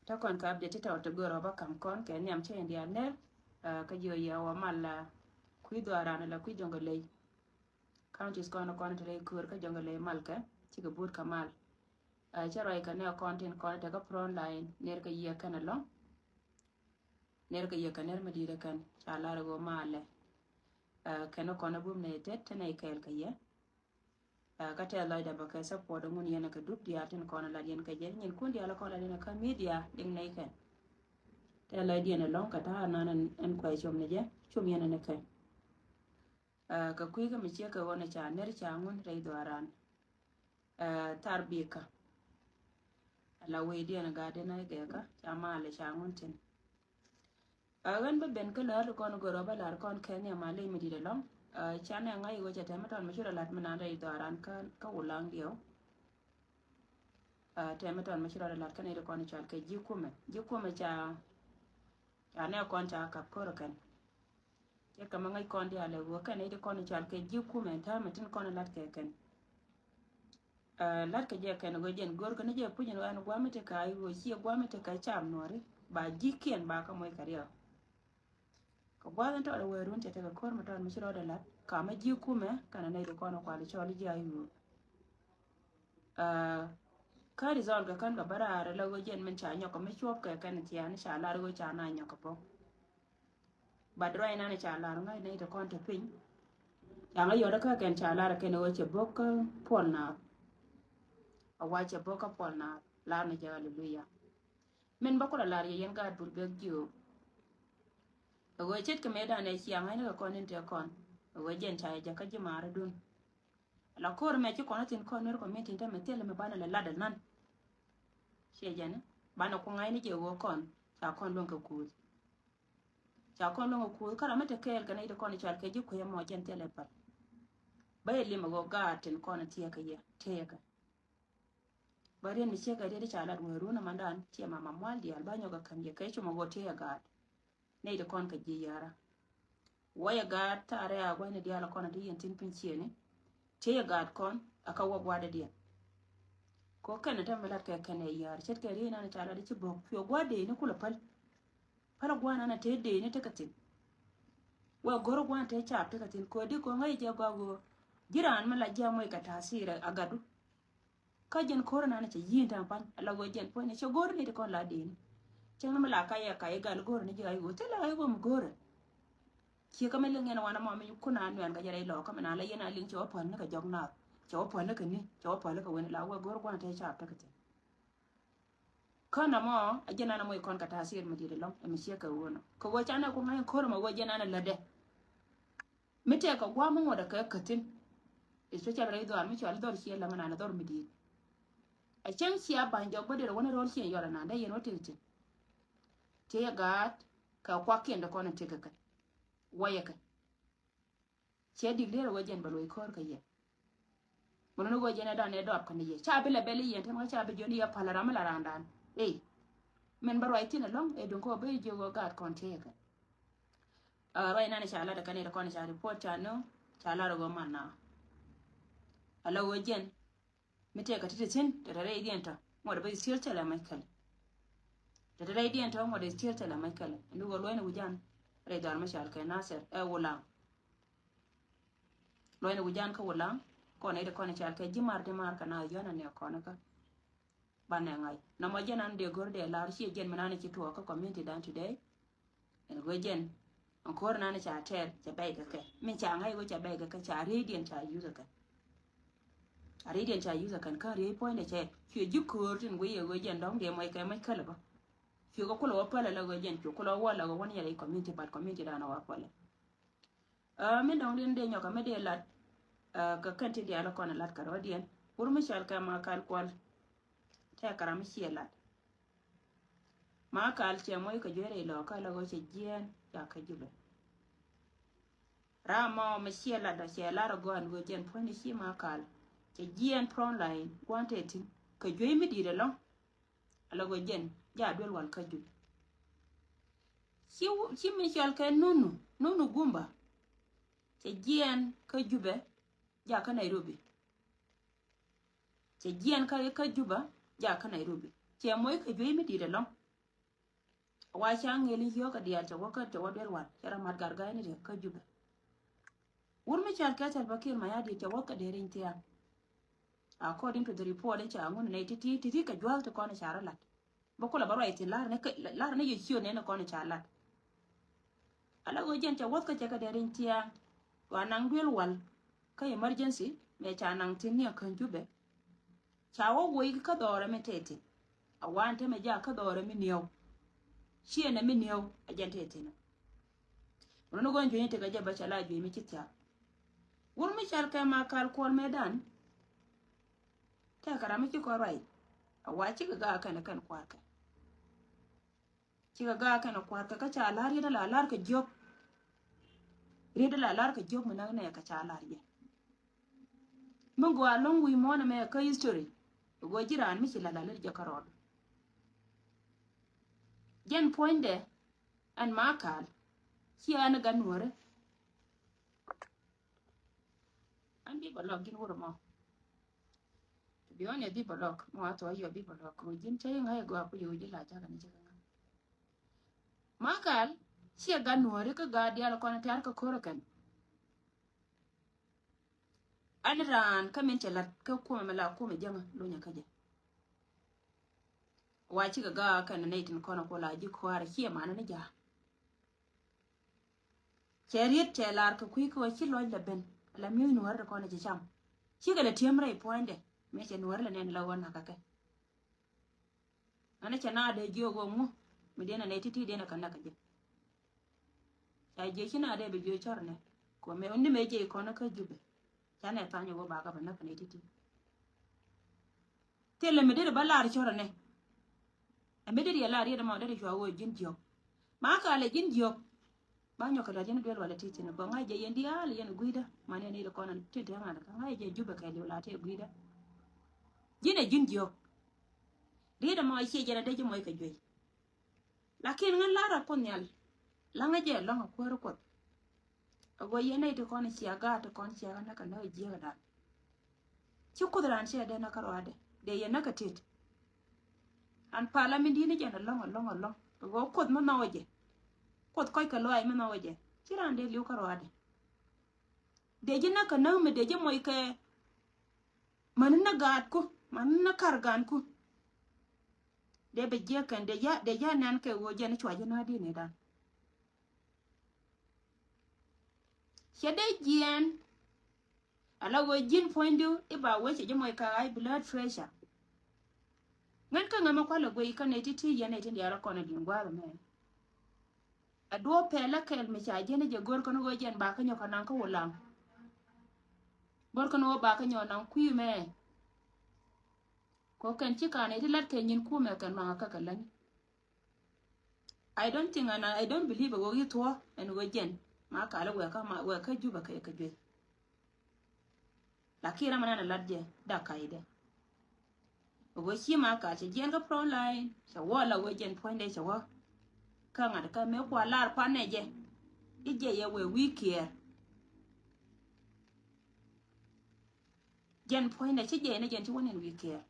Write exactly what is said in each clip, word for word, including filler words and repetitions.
Tä kɔn kɛ update ti tɔt ti gör ɔ ba kam kɔn kɛ nhiam cɛ in diaal ner. Kä jiɔ yɛ wä mal la kui̱ dhɔaran la kui̱ Jɔŋlei. Counties kɔn kɔn te rɛy köör kä Jɔŋlei mal kɛ cikɛ but kɛ mal. Cɛ ruac kɛ nɛ kɔn tin kɔn te kä front line ner kɛ yiëë kɛn ɛlɔŋ. Ner kɛ yiëë kɛ ner mi di̱i̱t ɛ kɛn ca lar ɛ ɣöö malɛ. Kɛn kɔn ɛ bum nɛ tet te nɛ kɛɛl kɛ yɛ. Kä tɛth lɔcdɛ bä kɛ support ŋun yɛn kɛ dup diaal tin kɔn lat yɛn kɛ jɛ nyin kun diaal kɔn lat yɛn kä media liŋ nɛy kɛn. Tɛth lɔcdiɛn ɛlɔŋ kɛ ta̱a̱ nan ɛn kuɛ com ni jɛ com yɛn ni kɛ. Kɛ kui̱ kä mi ciek kɛ ɣɔn ca ner ca ŋun rɛy dhuaran. Thar bikä. Ala wecdiɛn gat in a gɛkä ca malɛ ca ŋun tin. A ɣän bä ben kä lär ti kɔn görɔ bä lar kɔn kɛn ni ama ley mi dit ɛlɔŋ. Canɛ ŋa̱c i̱ wecɛ tɛmɛ tɔn mi ci rɔ lat mi nan rɛy dhɔaran kä wulaŋ diɛw. Tɛmɛ tɔn mi ci rɔ lat kä nɛy ti kɔn i̱ cal kɛ ji̱ kumɛ ji̱ kumɛ ca. Ca nɛ kɔn ca kap kör kɛn. Cɛ kɛ mi ŋäc kɔn diaal ɛ ɣöö kɛn nɛy ti kɔn i̱ cal kɛ ji̱ kumɛ täämɛ tin kɔn i̱ lat kɛ kɛn. Lat kɛ jɛ kɛn ɣöö jɛn gör kɛn jɛ puc in ɣän guami ti ka i̱ ɣöö ciɛ guami ti ka cam nuɔri ba ji̱kiɛn ba kä moc kɛ riɛw. Kɛ gua̱th in tɔɔdɛ wee run cɛ tekɛ ko̱r mi tɔɔd mi ci rɔɔdɛ lat ka mi ji̱ kumɛ kɛn a nɛy ti kɔn ɛ kual i̱ cɔl i̱ ji̱ ayuur. Kä result kɛ kän kɛ bä raar ɛ la ɣöö jɛn min ca nyɔk kɛ mi cuɔp kɛ kɛn thiaani ca lar ɣöö ca na nyɔk kɛ bä. But right now ca lar ŋa̱c nɛy ti kɔn te piny. Ca ŋa̱c yɔt kä kɛn ca lar kɛn ɣöö cɛ bok kä puɔl naath. A wa cɛ bok kä puɔl naath lar ni jɛ haleluya. Min bä kulɛ lar yɛ yɛn gaat bur bek jiök. Ɛ ɣöö ce̱tkɛ mëëdan ɛ cia ŋa̱cni kɛ kɔn in te kɔn ɛ ɣöö jɛn ca yɛ jɛ kä ji̱ maari dun. La ko̱r mɛ ci kɔn a thin kɔn ner kɔn min tin te mɛ thilɛ mɛ banɛ lɛ lat ɛ nan. Ciɛ jɛn banɛ ku ŋa̱cni jɛ ɣöö kɔn ca kɔn luäŋ kɛ kuuth. Ca kɔn luäŋ kɛ kuuth kä ram mi te kɛɛl kɛ nɛy ti kɔn i̱ cal kɛ ji̱ kui̱ ɛmɔ jɛn thilɛ pal. Bä yɛ lim ɛ ɣöö gaat tin kɔn a thiɛɛkɛ yɛ tëëkɛ. Bä riet mi ciek kɛ riet i̱ ca lat wee run amandan ciɛ mama mual diaal ba nyɔk kɛ käm yɛ kɛ cum a ɣöö tëë yɛ gaat. Nɛy ti kɔn kɛ ji̱ yära. Wä yɛ gaat thaarɛ a gua̱cni diaal a kɔn a ti yɛn tin piny ciëni. Tëë yɛ gaat kɔn a kä wä gua̱dɛ diɛn. Ko kɛn a tɛm mi lat kɛ kɛn ɛ yäär ce̱tkɛ riet nan ca lat i̱ ci bo̱k piɔ gua̱dɛ ni kulɛ päl. Pälä gua̱n an a te dee ni tekɛ thi̱n. Wä go̱r gua̱n te caap tekɛ thi̱n ko̱di ko̱ ŋäc jɛ gɔak ɣöö ji̱ raan mi la ji̱ a moc kɛ ta̱a̱thir a gatdu. Kä jɛn ko̱r nan cɛ yi̱i̱n ta̱a̱ŋ pan a la ɣöö jɛn puɔ̱ny ni cɛ go̱r ni ti kɔn la dee ni. Cäŋ ni mi la ka yɛ ka i̱ gal go̱r ni ji̱ a i̱ ɣöö thilɛ a i̱ ɣöö mi go̱rɛ. Ciɛ kä mi liŋ yɛn wanɛ mɔ mi kun a nuɛn kɛ jɛ rɛy lɔɔkä mi na la yɛn a liŋ cɛ wä puɔ̱l ni kɛ jɔk naath cɛ wä puɔ̱l ni kɛ ni cɛ wä puɔ̱l ni kɛ wen la wä go̱r gua̱n te caap tekɛ thi̱n. Kä nɔmɔ a jɛn an a moc kɔn kɛ ta̱a̱ siɛt mi di̱t ɛlɔ̱ŋ ɛmɛ ciɛ kɛ ɣöö nɔ kɛ ɣöö canɛ ku ŋa̱c ko̱r ɛmɛ ɣöö jɛn an a lätdɛ. Mi tɛk kɛ gua̱a̱m mi ŋuɔ̱t ɛ kɛ käthin. Especially rɛy dhɔaar mi cɔal dhɔr ciɛ läm ɛnan ɛ dhɔr mi di̱i̱t. Ɛ cäŋ cia ba̱ny jɔk bä dee rɛ wä ni ro̱l ciɛ yɔl ɛnan dee yɛn wä tëk thi̱n. Tëë yɛ gaat kɛ kuakiɛn dee kɔn in tëk kɛ kɛ wä yɛ kɛ. Cɛ dik lier ɛ wä jɛn bɛ luɔc ko̱r kɛ yɛ. Mën ni wä jɛn ɛ dan ɛ dɔɔp kɛn yɛ ca bi lɛ bɛl i̱ yɛn tɛn wä ca bi jiɔn i̱ yɛ pal ram mi la randan. Ey. Mɛn bä ruac thi̱n ɛlɔ̱ŋ ɛ duŋ kɔ bä i̱ jiök ɣöö gaat kɔn tiɛɛkɛ. Ruac nan ca lat ɛ kɛn ɛ kɔn ca report ca nööŋ ca lat ɛ ɣöö man na. Ala ɣöö jɛn mi tëëkɛ ti ti thi̱n te te rɛydiɛn tɔ ŋuɔt bä i̱ thiël thilɛ mac kɛl. Te te rɛydiɛn tɔ ŋuɔt i̱ thiël thilɛ mac kɛl. Ɛn duŋ ɣöö luɔ̱cni wi̱can rɛy dhɔaar mi cal kɛ Nasir ɛ Wulaŋ. Luɔ̱cni wi̱can kä Wulaŋ kɔn ɛ ti kɔn cal kɛ ji̱ mar ti mar kɛ na yɔ̱n ɛ nɛ kɔn kä. Banɛ ŋa̱c nɔmɔ jɛn an dee go̱r dee lar ciɛ jɛn mi nan ci tuɔɔk kä community dan today. Ɛn go̱ jɛn ɛn ko̱r nan ca tɛɛr ca bɛy kɛ kɛ min ca ŋa̱c go̱ ca bɛy kɛ kɛ ca rieydiɛn ca yuth kɛ. A rieydiɛn ca yuth kɛ kä riey puɔ̱nydɛ cɛ cuɛ ji̱ ko̱r tin go̱ yɛ go̱ jɛn dɔ̱ŋ dee mɔc kɛ mɔc kälɛ bä. Cuɛ kɛ kulɛ wä pälɛ lɛ go̱ jɛn cuɛ kulɛ wä lɛ go̱ wä ni yɛ rɛy community but community dan wä pälɛ. Aa, mi dɔ̱ŋ din dee nyɔkä mi dee lat. Aa, kɛ kɛn ti diaal kɔn lat kɛ rɔ̱diɛn wur mi cɔal kɛ Makal Kuɔl. Tɛkɛ ram mi ciɛ lat. Makal cɛ moc kɛ juey rɛy lɔɔkä la ɣöö cɛ jiɛɛn ca kä Jubɛ. Ram mɔ mi ciɛ lat dɔ cɛ lar agɔan ɣöö jɛn puɔ̱ny ni ci Makal cɛ jiɛɛn front line gua̱n tɛ thi̱n kɛ juey mi di̱i̱t ɛlɔ̱ŋ. Ala ɣöö jɛn ja duel wal kä Jubɛ. Ci, ci mi cɔal kɛ Nunu, Nunu Gumba. Cɛ jiɛɛn kä Jubɛ, ja kä Nairobi. Cɛ jiɛɛn kä, kä Juba, ja kä Nairobi. Cɛ moc kɛ juey mi di̱i̱t ɛlɔ̱ŋ. Wa ca ŋëël i̱ yio̱o̱k kɛ diaal cɛ wä kä cɛ wä duel wal cɛ rɔ mat gat ga̱a̱c ni riɛk kä Jubɛ. Wur mi cal kɛ Salva Kiir Mayardit cɛ wä kä dee riny thia̱a̱ŋ. According to the report in ca ŋun nɛy ti̱ti̱ ti̱ti̱ kɛ jua̱a̱k ti kɔn ca rɔ lat. Bä kulɛ bä ruac thi̱n lar ni kä lar ni yɛ ciö nɛn kɔn ca lat. Ala ɣöö jɛn ca wäth kä cɛ kɛ dee riny thia̱a̱ŋ. Wa naŋ duel wal kä emergency mɛ ca naŋ thi̱n ni a kän Jubɛ. Ca wä woi kä dhɔrɛ mi tɛthin. A wan te mɛ ja kä dhɔrɛ mi niɛw. Ciɛ nɛ mi niɛw a jɛn tɛthin. Wun ni gɔn juny tekɛ jɛ bä ca la juny mi ci thia̱a̱ŋ. Wur mi cal kɛ ma kal kuɔl mɛ dan. Tɛkɛ ram mi ci kɔn ruac. A wa cikɛ gaa kɛn kɛn kuarkɛ. Cikɛ gaa kɛn kuarkɛ kä ca lar riet ala lar kɛ jiök. Riet ala lar kɛ jiök mi näk nɛ kɛ ca lar jɛ. Mi gɔaa lo̱ŋ wi̱i̱ muɔ̱ɔ̱n ɛmɛ kä history. Gɔaa ji̱ raan mi ci la̱t la̱t lät jɛ kärɔɔd. Jɛn puɔ̱nydɛ ɛn ma kaal. Ci ɛn gat nuɔ̱ɔ̱rä. Ɛn bi bɛ lɔk ji̱n wur ɛmɔ. To be honest, bi bɛ lɔk mɔ a thuɔ̱k yɔ bi bɛ lɔk kɛ wä ji̱n cä yɛ ŋa̱c ɛ gɔaa ku yɛ wä ji̱ la̱t cakɛ ni cä kɛ ŋa̱c. Ma kaal ciɛ gat nuɔ̱ɔ̱ri kä gat diaal kɔn tɛ̈r kä ko̱r ɛ kɛn. Ɛn raan kä min cɛ la̱t kä kumɛ mi la kumɛ jäŋä lunyɛ kä jɛ. Wa cikɛ gaa kɛn nɛy tin kɔn ku la ji̱ kua̱r ciɛ manɛ ni ja̱a̱. Cɛ riet cɛ lar kɛ kui̱ kɛ wä ci lɔc la ben la mi̱eth nuɔ̱ɔ̱ri ti kɔn ci cam. Cikɛ la ti̱em rɛy puɔ̱nydɛ mëë cɛ nuɔ̱ɔ̱ri la nɛn la ɣöö nakä kɛ. Ɣän cɛ na dee jiök ɣöö ŋu mi dee na nɛy ti̱ti̱ dee na kɛ näk kɛ jɛ. Ca jiök ci na dee bi jiök cɔr nɛ kuɔ mɛ ni mëë jiɛ kɔn kä Jubɛ. Ca nɛ thany ɣöö ba kɛ bɛ näk kɛ nɛy ti̱ti̱. Thilɛ mi deri ba lar cɔrɛ nɛ. Ɛ mi deri yɛ lar yet ɛmɔ deri cua wee ji̱n jiɔk. Ma kalɛ ji̱n jiɔk. Ba nyɔk kɛ lar ji̱n duel walɛ ti thin gɔŋ ŋa̱c jɛ yɛn diaal yɛn gui̱dä. Man yɛn yet kɔn tin te ŋa̱n kä ŋa̱c jɛ Jubɛ kɛɛliw la te gui̱dä. Ji̱n ɛ ji̱n jiɔk. Riet ɛmɔ ciɛ jɛn ɛ dee ji̱ mɔc kɛ juey. Lakin ŋän lar a Kuoth Nhial. Laŋä jɛ lɔ̱ŋ a kuäär Kuoth. A gɔɔ yɛn nɛy ti kɔn cia gaat ti kɔn cia kä näk kɛ näk jiäk dan. Ci Kuoth raan cia dee näk kä ruaadɛ dee yɛ näk kɛ tet. An pala min di̱t ni jɛn alɔ̱ŋ alɔ̱ŋ alɔ̱ŋ a gɔɔ Kuoth mi nhɔwä jɛ. Kuoth kɔc kɛ lɔaac mi nhɔwä jɛ ci raan dee li̱w kä ruaadɛ. Dee ji̱ näk kɛ näk mi dee ji̱ moc kɛ. Mani na gaatku mani na kar ganku. Dee bɛ jiɛk kɛn dee ya dee ya nɛn kɛ ɣöö jɛn cua ji̱ na di̱t ni dan. Cɛ dee jiɛɛn. Ala ɣöö ji̱n puɔ̱nydu i̱ ba wecɛ ji̱ mɔc ka high blood pressure. Ŋän kä ŋämɛ kualɛ guiy kä nɛy ti̱ti̱ yɛn nɛy tin diaal kɔn a di̱n gua̱a̱th ɛmɛ. A duɔ̱ɔ̱p pɛl la kɛl mi ca jiɛn i̱ jɛ go̱r kɛn ɣöö jɛn ba kä nyɔk kɛ naŋ kä wulaŋ. Go̱r kɛn ɣöö ba kä nyɔk naŋ kui̱ mɛ. Kɔ kɛn ci kan iti lat kɛ nyin kumɛ kɛn maŋa kä kɛ läni. I don't think and I don't believe a wä yi thuɔ ɛn wä jɛn ma kalɛ wɛ kä ma wɛ kä Juba kɛ kɛ juey. Lakin ram nan a lat jɛ dak kay dɛ. A wä ci ma kal cɛ jiɛn kä front line cɛ wä la wä jɛn puɔ̱nydɛ cɛ wä. Kä ŋa̱t kä mëë kua lar kuan nɛ jɛ. I̱ jɛ yɛ wee wi̱i̱ kiɛɛr. Jɛn puɔ̱nydɛ ci jɛ ni jɛn ci wä nin wi̱i̱ kiɛɛr.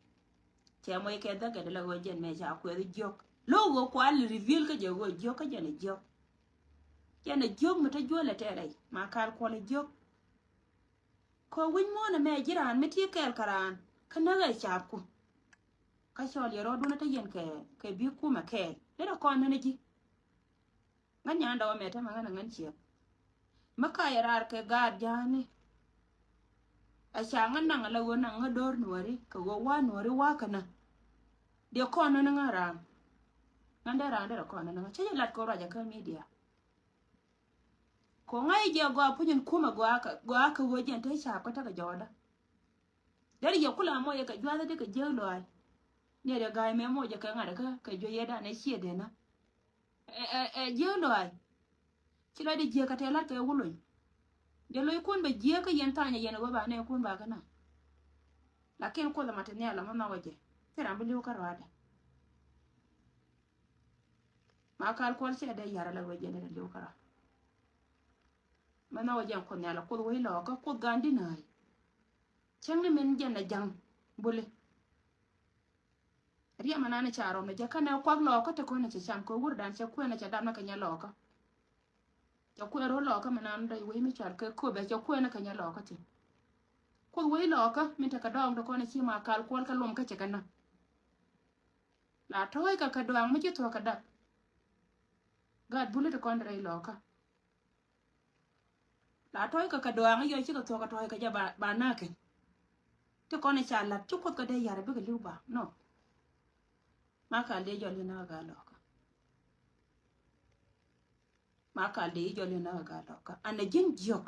Cɛ mɔc kɛ dhäkɛ dee la ɣöö jɛn mɛ ca kuɛth jiök. Lo̱k ɣöö kual reveal kä jɛ ɣöö jiök kä jɛn ɛ jiök. Jɛn ɛ jiök mi te juɔl ɛ tɛɛrɛ ma kal kuɔl ɛ jiök. Kɔ wi̱c muɔ̱ɔ̱n ɛmɛ ji̱ raan mi ti kɛɛl kɛ raan kä näk ɛ caapku. Kä cɔl yɛ rɔɔdun ɛ te yɛn kɛ kɛ bi kumɛ kɛɛl. Leta kɔn nän ɛ ji̱. Ŋän nyan dɔw mɛ tämɛ ŋän ŋän ciɛk. Mi ka yɛ raar kɛ gaat ja̱a̱ni. A ca ŋän naŋ ala ɣöö naŋ ŋä do̱r nuɔ̱ri kɛ ɣöö wa nuɔ̱ri wa känä. Diɛ kɔn ni ŋä raan. Ŋän dee raan derɛ kɔn ni ŋä cä jɛ lat kɛ ruacä kä midia. Kɛ ŋa̱c jɛ gɔaa puc in kumɛ gɔaa kɛ gɔaa kɛ ɣöö jɛn te caap kä tekɛ jɔɔdä. Derɛ yɛ kula mɔ yɛ kɛ juathä ti kɛ jiäk lɔaac. Ni rɛ ga̱a̱c mɛ mɔ jɛ kɛ ŋa̱t kä kɛ juey yɛ danɛ ciɛ denä. Ɛ, ɛ, ɛ, jiäk lɔaac. Ci lɔcdɛ jiäk kä tɛɛ la̱t kɛ wä lony. Jɛ lockun bɛ jiäk kä yɛn tha̱a̱nyɛ yɛn ɛ wä ba nɛɛkun ba kä na. Lakin Kuoth ɛmɔ te nhial ɛmɔ nhɔkɛ jɛ. Thil ram bi li̱w kä rɔaadɛ. Ma kal kuɔl cɛ dee yar ala wee jɛ dee li̱w kä rɔa. Mɛ nhɔkɛ jɛ Kuoth nhial ɛ Kuoth wee lɔɔkä Kuoth gan di nääy. Cäŋ ni min jɛn ɛ ja̱ŋ buli. Riɛm anan ca rɔm ni jɛ kɛnɛ kuak lɔɔkä ti kɔn cɛ cam kɛ wurdan cɛ kuɛn cɛ dam ni kɛ nyɛ lɔɔkä. Cɛ kuɛn rɔ lɔɔkä mi nan rɛy wec mi cual kɛ köpɛ cɛ kuɛn kɛ nyɛ lɔɔkä ti. Kuoth wec lɔɔkä min tekɛ dɔɔŋ ti kɔn ci ma kal kuɔl kɛ lom kä cɛ kɛ na. La tɔɔc kɛ kɛ dɔɔŋ mi ci thuɔk kɛ dak. Gat buli ti kɔn rɛy lɔɔkä. La tɔɔc kɛ kɛ dɔɔŋ yɔ cikɛ thuɔk kɛ tɔɔc kɛ jɛ ba, ba nakä. Ti kɔn ca lat ci kuoth kɛ dee yar bikɛ liw ba. No. Ma kal dee jɔl in nakä gaa lɔɔkä. Ma kal dee jɔl in nakä gaa lɔɔkä. An a ji̱n jiök.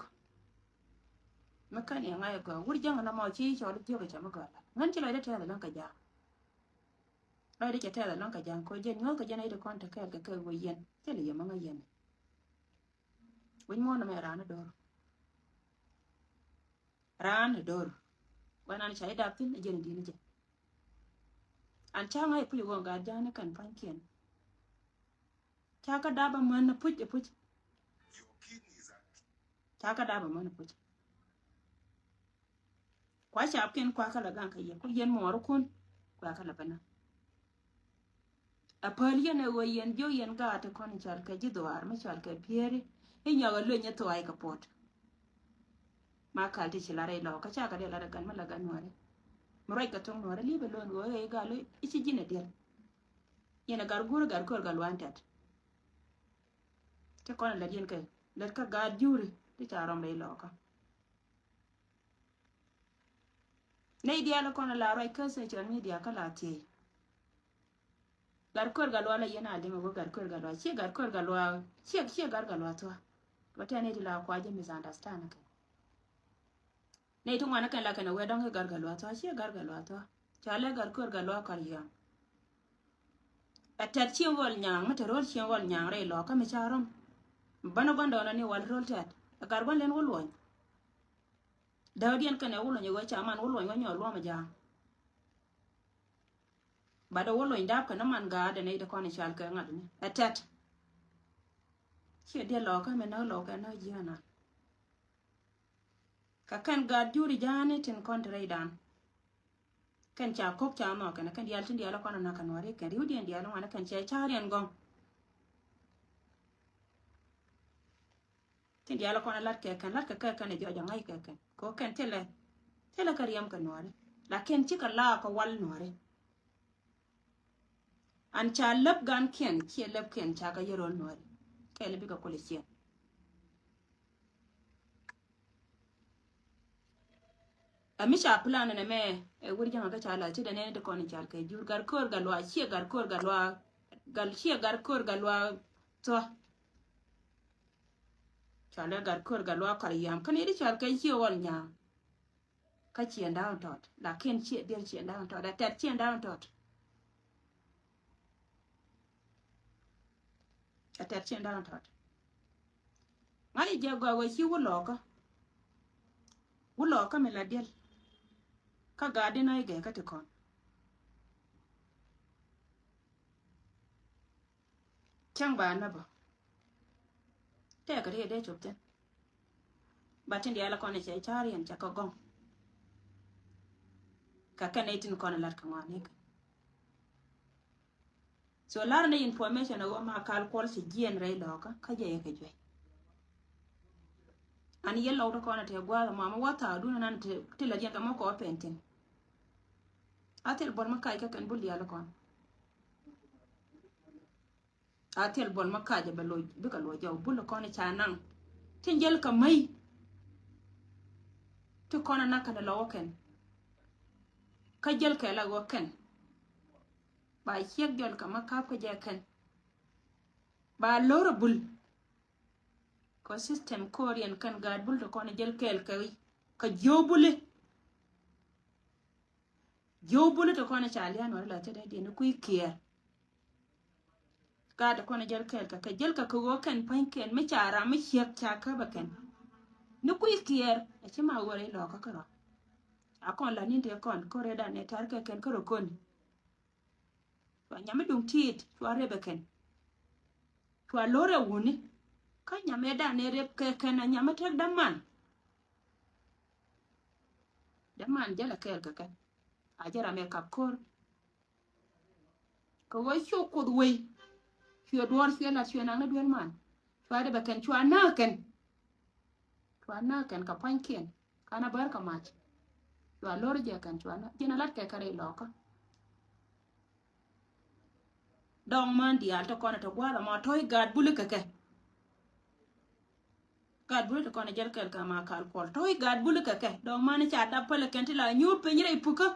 Mi kän yɛ ŋa̱c gɔaa wur jäŋ na mɔ ci cɔl jiök cɛ mi gɔaa la. Ŋän ci lɔcdä tɛth lɔŋ kɛ ja̱a̱ŋ. Lɔcdä cɛ tɛth lɔŋ kɛ ja̱a̱ŋ ko jɛn nyuɔ̱th kɛ jɛn a it kɔn te kɛɛl kɛ kɛ wä yɛn. Thilɛ yɛ mi ŋa̱c yɛn. Wi̱c muɔ̱ɔ̱n nɔmɛ raan a do̱r. Raan a do̱r. Wɛn an ca idap thi̱n a jiɛn a di̱n a jɛ. An ca ŋa̱c puc a ɣöö gat ja̱a̱n ni kɛn pa̱nykiɛn. Ca kä dap a män a puc a puc. Ca kä dap a män a puc. Kua capkiɛn kua kä la gaŋ kɛ yɛ ku yɛn muɔɔrikun kua kä la bä na. A päl yɛn ɛ ɣöö yɛn jiök yɛn gaat ti kɔn i̱ cɔal kɛ ji̱ dhuaar mi cɔal kɛ Pieri i̱ nyɔk a luny i̱ thua̱a̱c kɛ puɔt. Ma kal ti ci lar i̱ lɔɔkä ca kɛ dee lar ɛ gan mi la gan nuɔ̱ɔ̱ri. Mi ruac kɛ thuŋ nuɔ̱ɔ̱ri li̱p ɛ lo̱n ɣöö ɛ i̱ gal i̱ ci ji̱n ɛ diɛl. Yɛn ɛ gar guur ɛ gar köör gal luan tɛt. Ti kɔn ɛ lät yɛn kɛ lät kä gaat juri ti ca rɔm rɛy lɔɔkä. Nɛy diaal kɔn la ruac kä social media kä la thiey. Gat kör gat luaak la yɛn a liŋ a wä gat kör gat luaak ciɛ gat kör gat luaak ciɛ ciɛ gat gat luaak thua. Wä tɛn nɛy ti la kua jɛ misunderstand kɛ. Nɛy ti ŋuan kɛn la kɛn a wee dɔŋ i̱ gat gat luaak thua ciɛ gat gat luaak thua. Ca lɛ gat kör gat luaak kar yɔ̱a̱ŋ. Ɛ tɛt cieŋ ɣɔl nyaaŋ mi te ro̱l cieŋ ɣɔl nyaaŋ rɛy lɔɔkä mi ca rɔm. Bänä gua̱ndɔɔŋä ni wal ro̱l tɛt ɛ gat gua̱n len wä luɔny. Dääkdiɛn kɛnɛ wä luɔny ɛ ɣöö ca man wä luɔny wä nyɔɔl luɔm ɛ ja̱a̱ŋ. Bat ɛ wä luɔny dap kɛn man gaat ɛ nɛy ti kɔn i̱ cal kɛ ŋa̱t ni ɛ tɛt. Ciɛ diɛ lɔɔkä mi näk lɔɔkä näk ji̱ anan. Kɛ kɛn gaat juri ja̱a̱ni tin kɔn ti rɛydan. Kɛn ca ko̱k ca nhɔk kɛn kɛn diaal tin diaal kɔn nak kɛ nuɔri kɛn riwdiɛn diaal ŋuan kɛn cɛ ca̱riɛn gɔŋ. Tin diaal kɔn lat kɛ kɛn lat kɛ kɛ kɛn jɔc a ŋa̱c kɛ kɛn ko kɛn thilɛ thilɛ kɛ riɛm kɛ nuɔri. Lakin cikɛ la kɛ wal nuɔri. An ca läp gan kiɛn ciɛ läp kiɛn ca kɛ yɛ rol nuɔri. Kɛl bikɛ kulɛ ciɛn. Ɛ mi ca plan nɛ mɛ ɛ wur jaŋa kä ca la ti dɛ nɛni ti kɔn i̱ cal kɛ jur gar kör gar lua ciɛ gar kör gar lua gal ciɛ gar kör gar lua thua. Ca lɛ gar kör gar lua kar yam kä ni di cal kɛ ciɛ wal nyaŋ. Kä ciɛ da̱a̱n tɔt lakin ciɛ diɛl ciɛ da̱a̱n tɔt a tɛt ciɛ da̱a̱n tɔt. A tɛt ciɛ da̱a̱n tɔt. Ŋa̱c jɛ gɔaa wee ci wulɔɔkä. Wulɔɔkä mi la diɛl. Kä gaat di nɔy gɛɛ kä ti kɔn. Cäŋ ba näbä. Tɛɛkɛ ri dee cop thi̱n. Ba tin diaal kɔn cɛ ca̱r yɛn cɛ kɛ gɔŋ. Kɛ kɛn itin kɔn lat kɛ ŋɔanik. So lar ni information a wä ma kal kuɔl ci jiɛn rɛy lɔkä kä jɛ yɛ kɛ juɛc. An yɛ lɔw ti kɔn a tɛ gua̱a̱th a mama wä thaak dun anan ti la jiɛn kɛ mɔ kɔ pɛn tin. A thil buɔl ma kac kä kɛn bul diaal kɔn. A thil buɔl ma kac a bɛ loc bikɛ luɔc jɔw bul kɔn ca naŋ. Tin jäl kɛ mäy. Ti kɔn a nak kɛn a lɔwä kɛn. Kä jäl kɛ la wä kɛn. Ba ciek jɔl kɛ ma kap kä jɛ kɛn. Ba lor a bul. Kɔ system kɔɔr yɛn kɛn gaat bul ti kɔn jäl kɛɛl kɛ, kɛ jiö buli. Jiö buli ti kɔn ca lian wä la ti dee diɛn ni kui̱ kiɛɛr. Gaat ti kɔn jäl kɛɛl kɛ, kɛ jäl kɛ kɛ ɣöö kɛn pa̱ny kɛn mi ca ram mi ciek ca käbä kɛn. Ni kui̱ kiɛɛr a ci ma ɣöö rɛy lɔɔkä kärɔa. A kɔn la ni̱n ti kɔn kɔrɛ dan nɛ tar kɛ kɛn kärɔ kɔn. Cua nyam mi duŋ tiit cua rep ɛ kɛn. Cua lo̱r ɛ wuni. Kä nyam ɛ dan ɛ rep kɛ kɛn a nyam mi tek däman. Däman jälɛ kɛɛl kɛ kɛn. A jɛ ram ɛ kap ko̱r. Kɛ ɣöö cu Kuoth wei. Cuɛ duɔ̱ɔ̱r, cuɛ lat, cuɛ naŋ ni duel man. Cua dee bɛ kɛn, cua näk kɛn. Cua näk kɛn kɛ pua̱nykiɛn. Kanɛ bär kɛ mac. Cua lo̱r jɛ kɛn, cua näk. Ji̱n a lat kɛ kɛ rɛy lɔkä. Dɔŋ män diaal ti kɔn ɛ ti gua̱a̱th ɛmɔ tɔ̱ i̱ gaat buli kɛ kɛ. Gaat buli ti kɔn ɛ jɛl kɛl kɛ Makal Kuɔl tɔ̱ i̱ gaat buli kɛ kɛ. Dɔŋ män i̱ ca dap päl ɛ kɛn ti la nyuur piny rɛy pukä.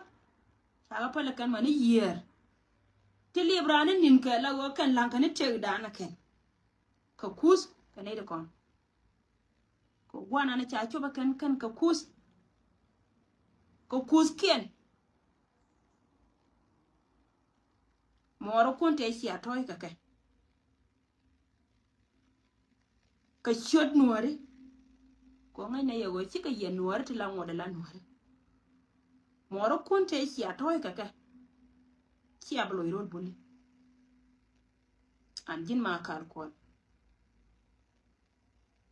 Ca kɛ päl ɛ kɛn män i̱ yiëër. Ti liep raan i̱ ni̱n kɛ la ɣöö kɛn la̱ŋ kɛn i̱ tëëkdan ɛ kɛn. Kɛ kuuth kɛ nɛy ti kɔn. Kɛ gua̱a̱th ɛn ca cop ɛ kɛn kɛn kɛ kuuth. Kɛ kuuthkiɛn. Muɔɔrikun tëë cia tɔ̱ɔ̱c kɛ kɛ. Kɛ ciöt Nuääri. Kɛ ŋäcnɛ yɛ ɣöö cikɛ yɛ Nuääri ti la ŋuɔ̱t ɛ la Nuääri. Muɔɔrikun tëë cia tɔ̱ɔ̱c kɛ kɛ. Cia bi loc ro̱l buli. An ji̱n Makal Kuɔl.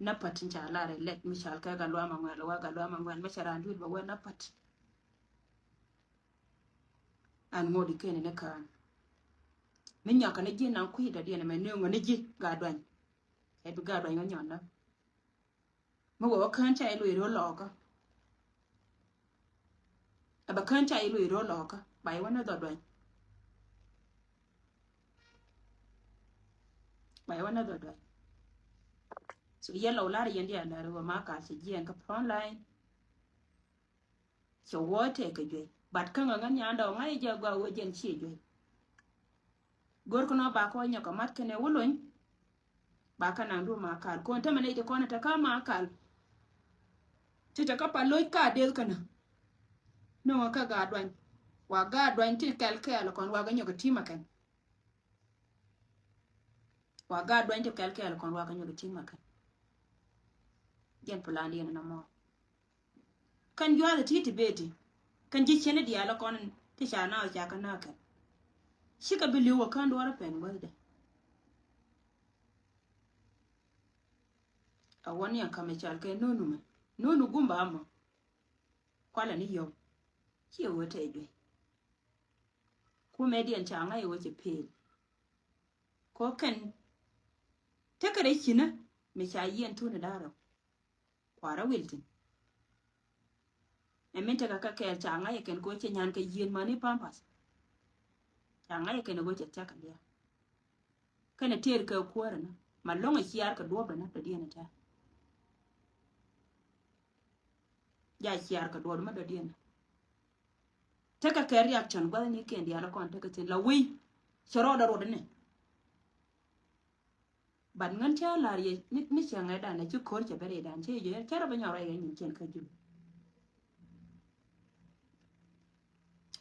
Näpät in ca lar ilɛt mi cal kɛ Gatluak Maŋuɛl, wä Gatluak Maŋuɛl mi ca raan dui̱r bɛ wä näpät. An ŋot i̱ kɛn ni kään. Mi nyɔakɛ ni ji̱ naŋ kui̱ dɔ̱diɛn ɛmɛ ni ŋɔ ni ji̱ Gatduany. Ɛ bi Gatduany ŋɔ nyɔn nä. Mi wä wä kään ca i̱ lui̱ ro̱l lɔɔkä. Ɛ bɛ kään ca i̱ lui̱ ro̱l lɔɔkä ba i̱ wä ni dhɔduany. Ba i̱ wä ni dhɔduany. So yɛn lɔ lar yɛn diaal lar wä Makal cɛ jiɛn kä front line. Cɛ wä tɛk kɛ juey. But kä ŋä ŋän nyan dɔɔŋ ŋa̱c jɛ gɔaa wä jɛn ciɛ juey. Go̱rkɛ nɔ ba kɔ nyɔk kɛ mat kɛnɛ wä lony. Ba kä naŋ du Makal kɔn tämɛ nɛy ti kɔn ɛ te kä Makal. Ti te kä pa loc ka deth känä. No̱o̱ŋä kä Gatduany. Wa Gatduany ti kɛl kɛɛl kɔn wa gɛ nyɔk kɛ ti̱mä kɛn. Wa Gatduany ti kɛl kɛɛl kɔn wa gɛ nyɔk kɛ ti̱mä kɛn. Jɛn plan diɛn ɛn ɛmɔ. Kɛn juath ti ti beti. Kɛn ji̱ ciɛn diaal kɔn ti ca na ca kä na kɛn. Cikɛ bi li̱w wä kän duɔrɛ pɛn guäthdɛ. A wä ni a kamɛ cal kɛ nonu mɛ. Nonu gumba amɔ. Kualɛ ni yɔw. Ciɛ wä tɛ juey. Kumɛ diɛn ca ŋa̱c wä cɛ pel. Kɔ kɛn tekɛ rɛ cinä mi ca yiɛn thun da̱rä. Kuarä wil thin. Ɛ min tekɛ kɛ kɛɛl ca ŋa̱c ɛ kɛn kɛ ɣöö cɛ nyan kɛ yieen mäni pampas. Ca ŋa̱c ɛ kɛn ɛ ɣöö cɛ thia̱k kɛ lia̱a̱. Kɛnɛ tëër kɛ kuäärä ni ma lo̱ŋ ɛ ciaar kɛ duɔ̱ɔ̱pdɛ ni dɔ̱diɛn ɛ tɛ̈r. Ja ciaar kɛ duɔ̱ɔ̱pdɛ mi dɔ̱diɛn ɛ. Tekɛ kɛ reaction gua̱thnikiɛn diaal kɔn tekɛ thi̱n la wei. Cɛ rɔɔdɛ ruɔdɛ ni. But ŋän cä la̱r yɛ ni, ni cɛ ŋɛ̈tdan ɛ ci ko̱r cɛ bɛ rɛydan cä yɛ cä rɔ bɛ nyɔk rɔy kɛ nyin cɛn kä ji̱.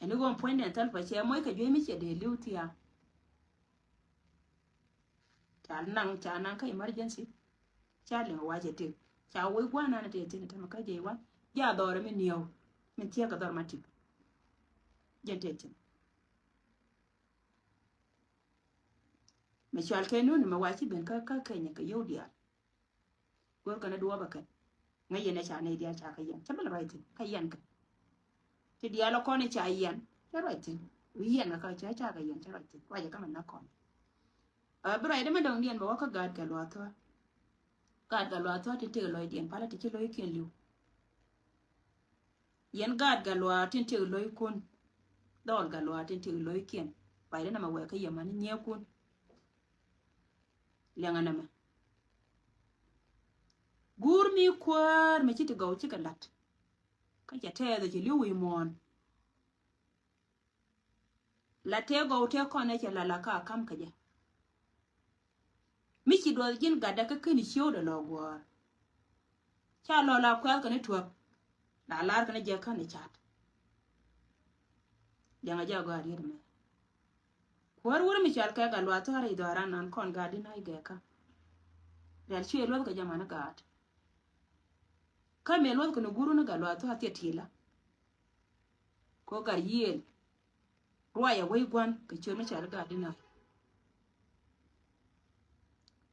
Ɛn i̱ ɣöö puɔ̱nydɛ thäl pɛ cɛ moc kɛ juey mi cɛ dee li̱w thia̱a̱ŋ. Ca naŋ, ca naŋ kä emergency. Ca liŋ wacɛ tëk. Ca wec gua̱a̱r nan tëë thi̱n tämɛ kä jɛ i̱ wa̱n. Ja dhɔrɛ mi niɛw. Mi thiäk kɛ dhɔr ma tip. Jɛn tëë thi̱n. Mɛ cual kɛ nuni mɛ waci ben kä, kä Kenya kɛ yio̱w diaal. Go̱r kɛn a duɔɔp a kɛn. Ŋäc yɛn ɛ ca nɛy diaal ca kɛ yɛn. Cä bä lɛ ruac thi̱n kä yɛn kɛ. Ti diaal a kɔn i̱ ca yɛn. Cä ruac thi̱n. Wi̱i̱ yɛn kɛ kä cä ca kɛ yɛn cä ruac thi̱n. Ruac ɛ kä mɛ na kɔn. Ɛ bi ruac dɛ mɛ dɔ̱ŋ diɛn bɛ wä kä gaat kɛ luath thua. Gaat kɛ luath thua tin tëk lɔcdiɛn palä ti ci lo̱ckiɛn li̱w. Yɛn gaat Gatluak tin tëk lo̱ckun. Dhɔl Gatluak tin tëk lo̱ckiɛn. Ruacdä nɛmɛ wɛɛkä yɛ mäni nyiɛɛkun. Liɛŋɛ nɛmɛ. Guur mi kuäär mi ci ti gɔw cikɛ la̱t. Kä cɛ tɛɛth ɛ ci li̱w wi̱i̱ muɔ̱ɔ̱n. La tëë gɔw tëë kɔn ɛ cɛ la la ka kam kä jɛ. Mi ci duɔth ji̱n gatdä kä ken ciöödɛ lɔ guɔ̱ɔ̱r. Ca lɔ la kuɛth kɛn i̱ tuäk. La lar kɛn i̱ jɛ kän i̱ cat. Liɛŋɛ jɛ agɔaa riet mɛ. Kuäär wur mi cɔal kɛ Gatluak Thɔɔr i̱ dhɔran nan kɔn gatdi na i̱ gɛkä. Rial cuɛ luɔth kɛ jɛ mani gaat. Kä mëë luɔth kɛn i̱ guru ni Gatluak Thɔɔr thiɛ tila. Ko gat yiëël. Ruacɛ wec gua̱n kɛ ciöt mi cɔal i̱ gatdi na.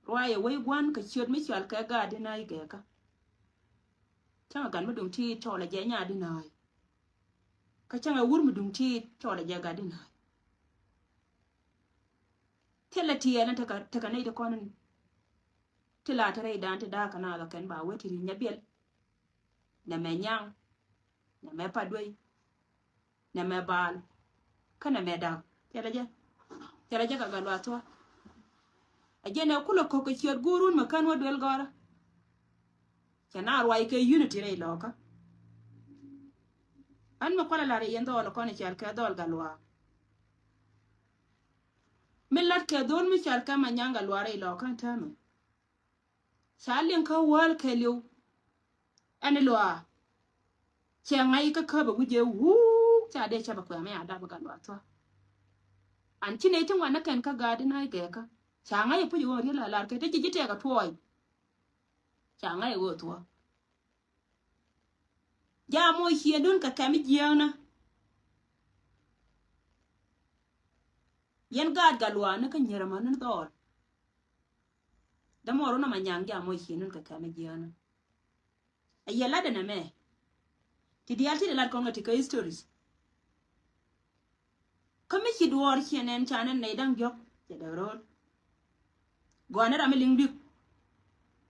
Ruacɛ wec gua̱n kɛ ciöt mi cɔal kɛ gatdi na i̱ gɛkä. Cäŋɛ gat mi duŋ ti̱i̱t cɔɔlɛ jɛ nyadi na i̱. Kä cäŋɛ wur mi duŋ ti̱i̱t cɔɔlɛ jɛ gatdi na i̱. Thilɛ tiɛɛl ni tekɛ, tekɛ nɛy ti kɔn in. Ti la te rɛydan ti da̱a̱k kɛ naath ɔ kɛn ba wee ti ri̱c Nyabiɛl. Nɛmɛ Nyaŋ. Nɛmɛ Paduey. Nɛmɛ Baal. Kä nɛmɛ Da̱k. Thilɛ jɛ. Thilɛ jɛ kɛ Gatluak Thua̱a̱. A jɛn ɛ kulɛ ko̱k kɛ ciöt guurun mɛ kän wä duel gɔrä. Cɛ na ruac kɛ unity rɛy Lɔɔkä. Ɣän mi kualɛ lar yɛn dhɔɔl kɔn i̱ cɔal kɛ dhɔɔl Gatluak. Mi lat kɛ dhɔɔl mi cɔal kɛ Manyaŋ Gatluak rɛy Lɔɔkä ɛn täämɛ. Ca liŋ kä wäl kɛɛliw. Ɛn i̱ Luaak. Cɛ ŋa̱c kä käp ɛ wi̱c ɛ wuu ca dee cäpɛ kuɛ̈ɛ̈ mi a dap ɛ Gatluak Thua̱a̱. An ci nɛy ti ŋuan ni kɛn kä gaat in a i̱ gɛɛkä. Ca ŋa̱c ɛ puc ɛ ɣöö riet la lar kɛ ti ci ji̱ tɛɛk ɛ tuɔɔc. Ca ŋa̱c ɛ ɣöö thuɔ̱k. Jaa moc ciëëndun kɛ kɛm i̱ jiääknä. Yɛn gaat Gatluak ni kä nyier ɛmɔ ni dhɔɔl. Dämuɔɔr wun ɛ Manyaŋ jaa moc ciëëndun kɛ kɛm i̱ jiääknä. A yɛ lat ɛn ɛmɛ. Ti diaal ti di lat kɔn kɛ ti kä histories. Kä mi ci duɔɔr ciɛ nɛn ca nɛn nɛy da̱ŋ diɔ̱k cɛ dee ro̱o̱l. Gɔaa ni ram mi liŋ di̱k.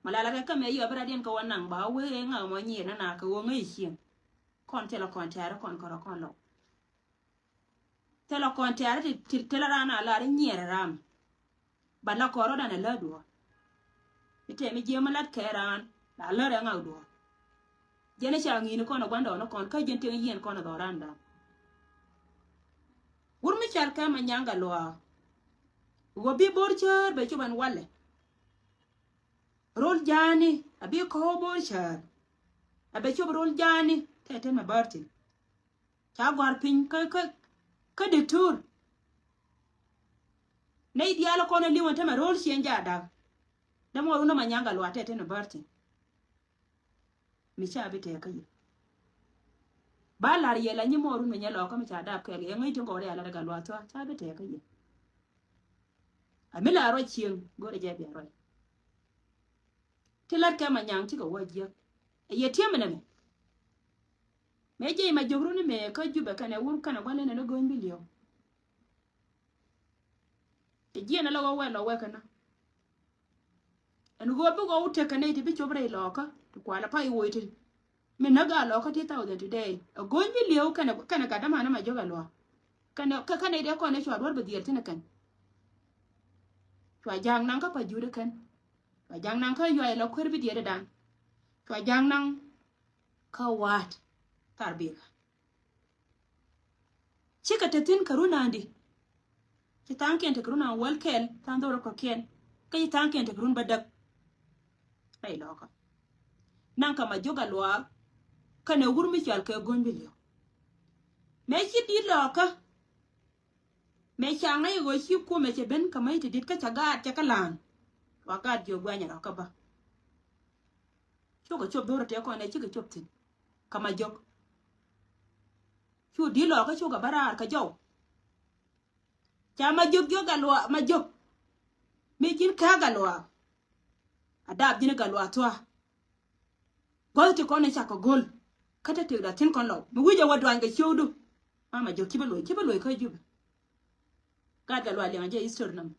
Mɛ la la kɛ kä mɛ yɔ bi radiɛn kɛ wä naŋ ba wee ŋa̱k mɔ nyier ni na kɛ ɣöö ŋäc cieŋ. Kɔn thilɛ kɔn tɛ̈ri kɔn kärɔ kɔn lɔw. Thilɛ kɔn tɛ̈ri ti, ti, thilɛ raan a lar i̱ nyier ram. Ba la kɔn rɔ̱dan a lät duɔ̱ɔ̱r. Mi tɛm mi jiɛm mi lat kɛ raan la lät rɛ ŋa̱k duɔ̱ɔ̱r. Jɛn i̱ ca ŋi̱i̱ni kɔn ɛ gua̱ndɔɔŋni kɔn kä jɛn tieŋ yieen kɔn ɛ dhɔran dan. Wur mi cɔal kɛ Manyaŋ Gatluak. Ɣöö bi bo̱r cäär bɛ cop ɛn walɛ. Ro̱l ja̱a̱ni a bi kɔ̱k bo̱r cäär. A bɛ cop ro̱l ja̱a̱ni tɛtɛn mɛ bäär thi̱n. Ca gɔ̱a̱r piny kä, kä, kä diktur. Nɛy diaal kɔn ɛ li̱w ɛn tämɛ ro̱l ciɛn ja̱a̱ da̱k. Dämuɔɔr wun ɛ Manyaŋ Gatluak tɛtɛn mɛ bäär thi̱n. Mi ca bi tɛɛkä yɛ. Ba la̱r yɛ la nyi muɔɔr wun mi nyɛ Lɔɔkä mi ca dap kɛɛl yɛ ŋäc ti gɔɔr yɛ a lat ɛ Gatluak Thua̱a̱ ca bi tɛɛkä yɛ. A mi la ruac cieŋ go̱rɛ jɛ bia ruac. Ti lat kɛ Manyaŋ cikɛ wä jiäk. Ɛ yɛ tiɛm ɛnɛ mɛ. Mëë jiɛc Majök runi mëë kä Jubɛ kɛnɛ wur kɛnɛ gua̱n lɛn ɛn ɛ go̱ny bi li̱ew. Ti jiɛn ɛ lɔ wä wɛl lɔ wɛ kɛnä. Ɛn ɣöö bi ɣɔw tekɛ nɛy ti bi cop rɛy Lɔɔkä ti kualɛ pay woc ti. Mi näk a Lɔɔkä ti thousand today. Ɛ go̱ny bi li̱ew kɛnɛ, kɛnɛ gat dämanä Majök ɛ luaak. Kɛnɛ, kɛ, kɛnɛ dee kɔn ɛ cua duɔ̱r bi dhiɛɛr thi̱n ɛ kɛn. Cua ja̱a̱ŋ naŋ kä pa juri kɛn. Cua ja̱a̱ŋ naŋ kä yuay lɔ kuer bi dhiɛɛr ɛ dan. Cua ja̱a̱ŋ naŋ kä wa̱a̱t thar bika. Cikɛ te thi̱n kɛ run a̱a̱ndi. Ci tha̱a̱ŋkiɛn te kɛ run a̱a̱n wäl kɛɛl tha̱a̱ŋ dhorä kɔ̱kiɛn. Kä ci tha̱a̱ŋkiɛn te kɛ run bädäk. Rɛy Lɔɔkä. Naŋ kɛ Majök a luaak. Kɛnɛ wur mi cɔal kɛ go̱ny bi li̱ew. Mëë ci di̱t Lɔɔkä. Mëë ca ŋäc ɣöö ci kumɛ cɛ ben kɛ mäc ti di̱t kä ca gaat cɛ kä la̱a̱n. Wa gaat jiök guɛnyɛ rɔ kä bä. Cukɛ cop dhorä tëë kɔn ɛ cikɛ cop thi̱n. Kä Majök. Cu di̱t Lɔɔkä cukɛ bä raar kä jɔw. Ca Majök jiök Gatluak Majök. Mi ji̱n kɛ Gatluak. A dap ji̱n Gatluak Thua̱a̱. Gua̱th ti kɔn i̱ cakɔ go̱l. Kä te tëkda thi̱n kɔn lɔw. Mi wi̱c ɛ wä duany kɛ ciökdu. Ma Majök ci bä luɔ̱c, ci bä luɔ̱c kä Jubɛ. Gat Gatluak liɛŋ a jɛ history nam.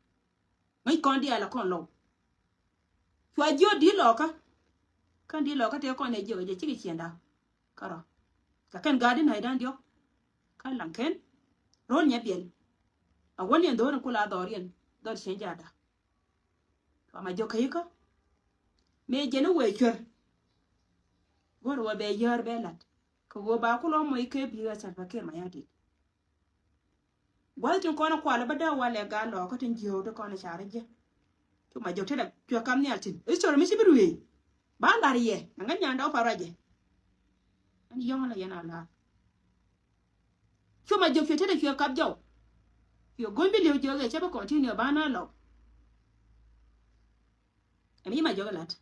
Ŋäc kɔn diaal a kɔn lɔw. Cua jiöt di̱t Lɔɔkä. Kän di̱t Lɔɔkä tëë kɔn ɛ jiök a jɛ cikɛ ciënda. Kärɔ. Kɛ kɛn gaat in nɛy dan diɔ̱k. Kä laŋ kɛn. Ro̱l nyɛ biɛl. A wäniɛn dho̱r in kula dhɔriɛn. Dhɔr cieŋ ja̱a̱da. Kä Majök kä ikä. Mëë jɛn i̱ wëë cuer. Go̱r wä bɛ yäär bɛ la̱t. Kɛ ɣöö ba kulɔ moc kɛ bi̱i̱ ɣä Salva Kiir Mayardit. Gua̱th tin kɔn kualä bä dee walɛ gaa Lɔɔkä tin jiöökdä kɔn carä jɛ. Cu Majök tetdä cuɛ kam nhial tin. History mi ci bi ruëëc. Ba lar yɛ. Ɛŋä nyandɛ wä pa ruacɛ. Ɛn yɔ̱ŋ la yɛn a lar. Cu Majök cuɛ tetdä cuɛ kap jɔw. Cuɛ go̱ny bi li̱w jiök yɛ cä bi continue ba na lɔw. Ɛn yi Majök lat.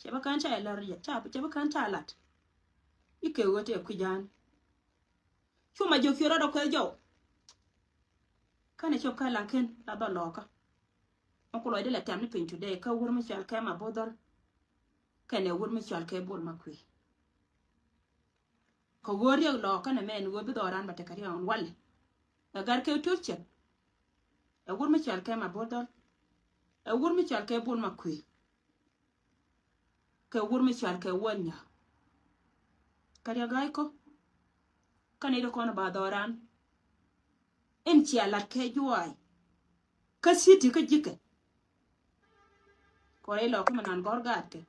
Cɛ bi kän ca lar yɛ. Ca, cɛ bi kän ca lat. Ikɛ ɣöö tɛ kui̱ ja̱a̱n. Cu Majök cuɛ rɔɔdɛ kuɛ jɔw. Känɛ cop kä laŋ ken la dhɔl Lɔɔkä. Ɛn ku lɔcdɛ la tɛm ni piny today kä wur mi cɔal kɛ Mabothɔr. Kɛnɛ wur mi cɔal kɛ Bol Makuëë. Kɛ ɣöö riɛk Lɔɔkä nɛmɛ ɛn ɣöö bi dhɔran bɛ tekɛ riɛk ɛn walɛ. Ɛ gat kɛ tuɔ̱k cɛk. Ɛ wur mi cɔal kɛ Mabol Dɔl. Ɛ wur mi cɔal kɛ Bol Makuëë. Kɛ wur mi cɔal kɛ Wal Nyɔk. Kä riɛk ga̱a̱c kä. Kä ni di kɔn ba dhɔran. In cia lat kɛ juac. Kä city kä ji̱kɛ. Kɔ rɛy lɔkä mi nan gɔr gaatkɛ.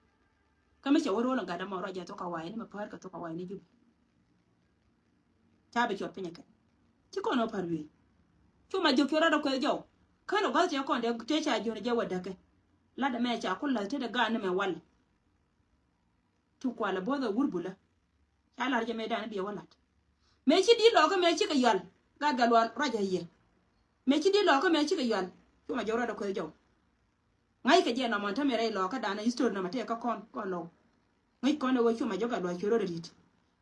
Kä mi cɛ wä ro̱l in gat ɛmɔ ruac jɛ thok kɛ wa̱i̱ni mi päär kɛ thok kɛ wa̱i̱ni Jubɛ. Ca bi cuɔt piny ɛ kɛ. Ci kɔn ɔ pa̱r wi̱i̱. Cu ma jiök cuɔt rat ɔ kueth jɔw. Kä lɔ gua̱th cɛ kɔn tëë ca jiön jɛ wä däkɛ. Lat ɛmɛ ca ku la̱th tetdɛ gaat ni mɛ wal. Cu kual ɛ buɔth ɛ wur bulä. Ca lar jɛ mëë dan biɛ wä lat. Mëë ci di̱t lɔkä mëë cikɛ yual. Gat gat lual ruac a yiɛ. Mëë ci di̱t lɔkä mëë cikɛ yual. Cu ma jiök rat ɔ kueth jɔw. Ŋa̱ckɛ jɛ nɔmɔ tämɛ rɛy lɔkä danɛ history nɔmɔ tëë kä kɔn kɔn lɔw. Ŋäc kɔn ɛ ɣöö cu ma jiök gat lual cuɛ rot ɛ ri̱t.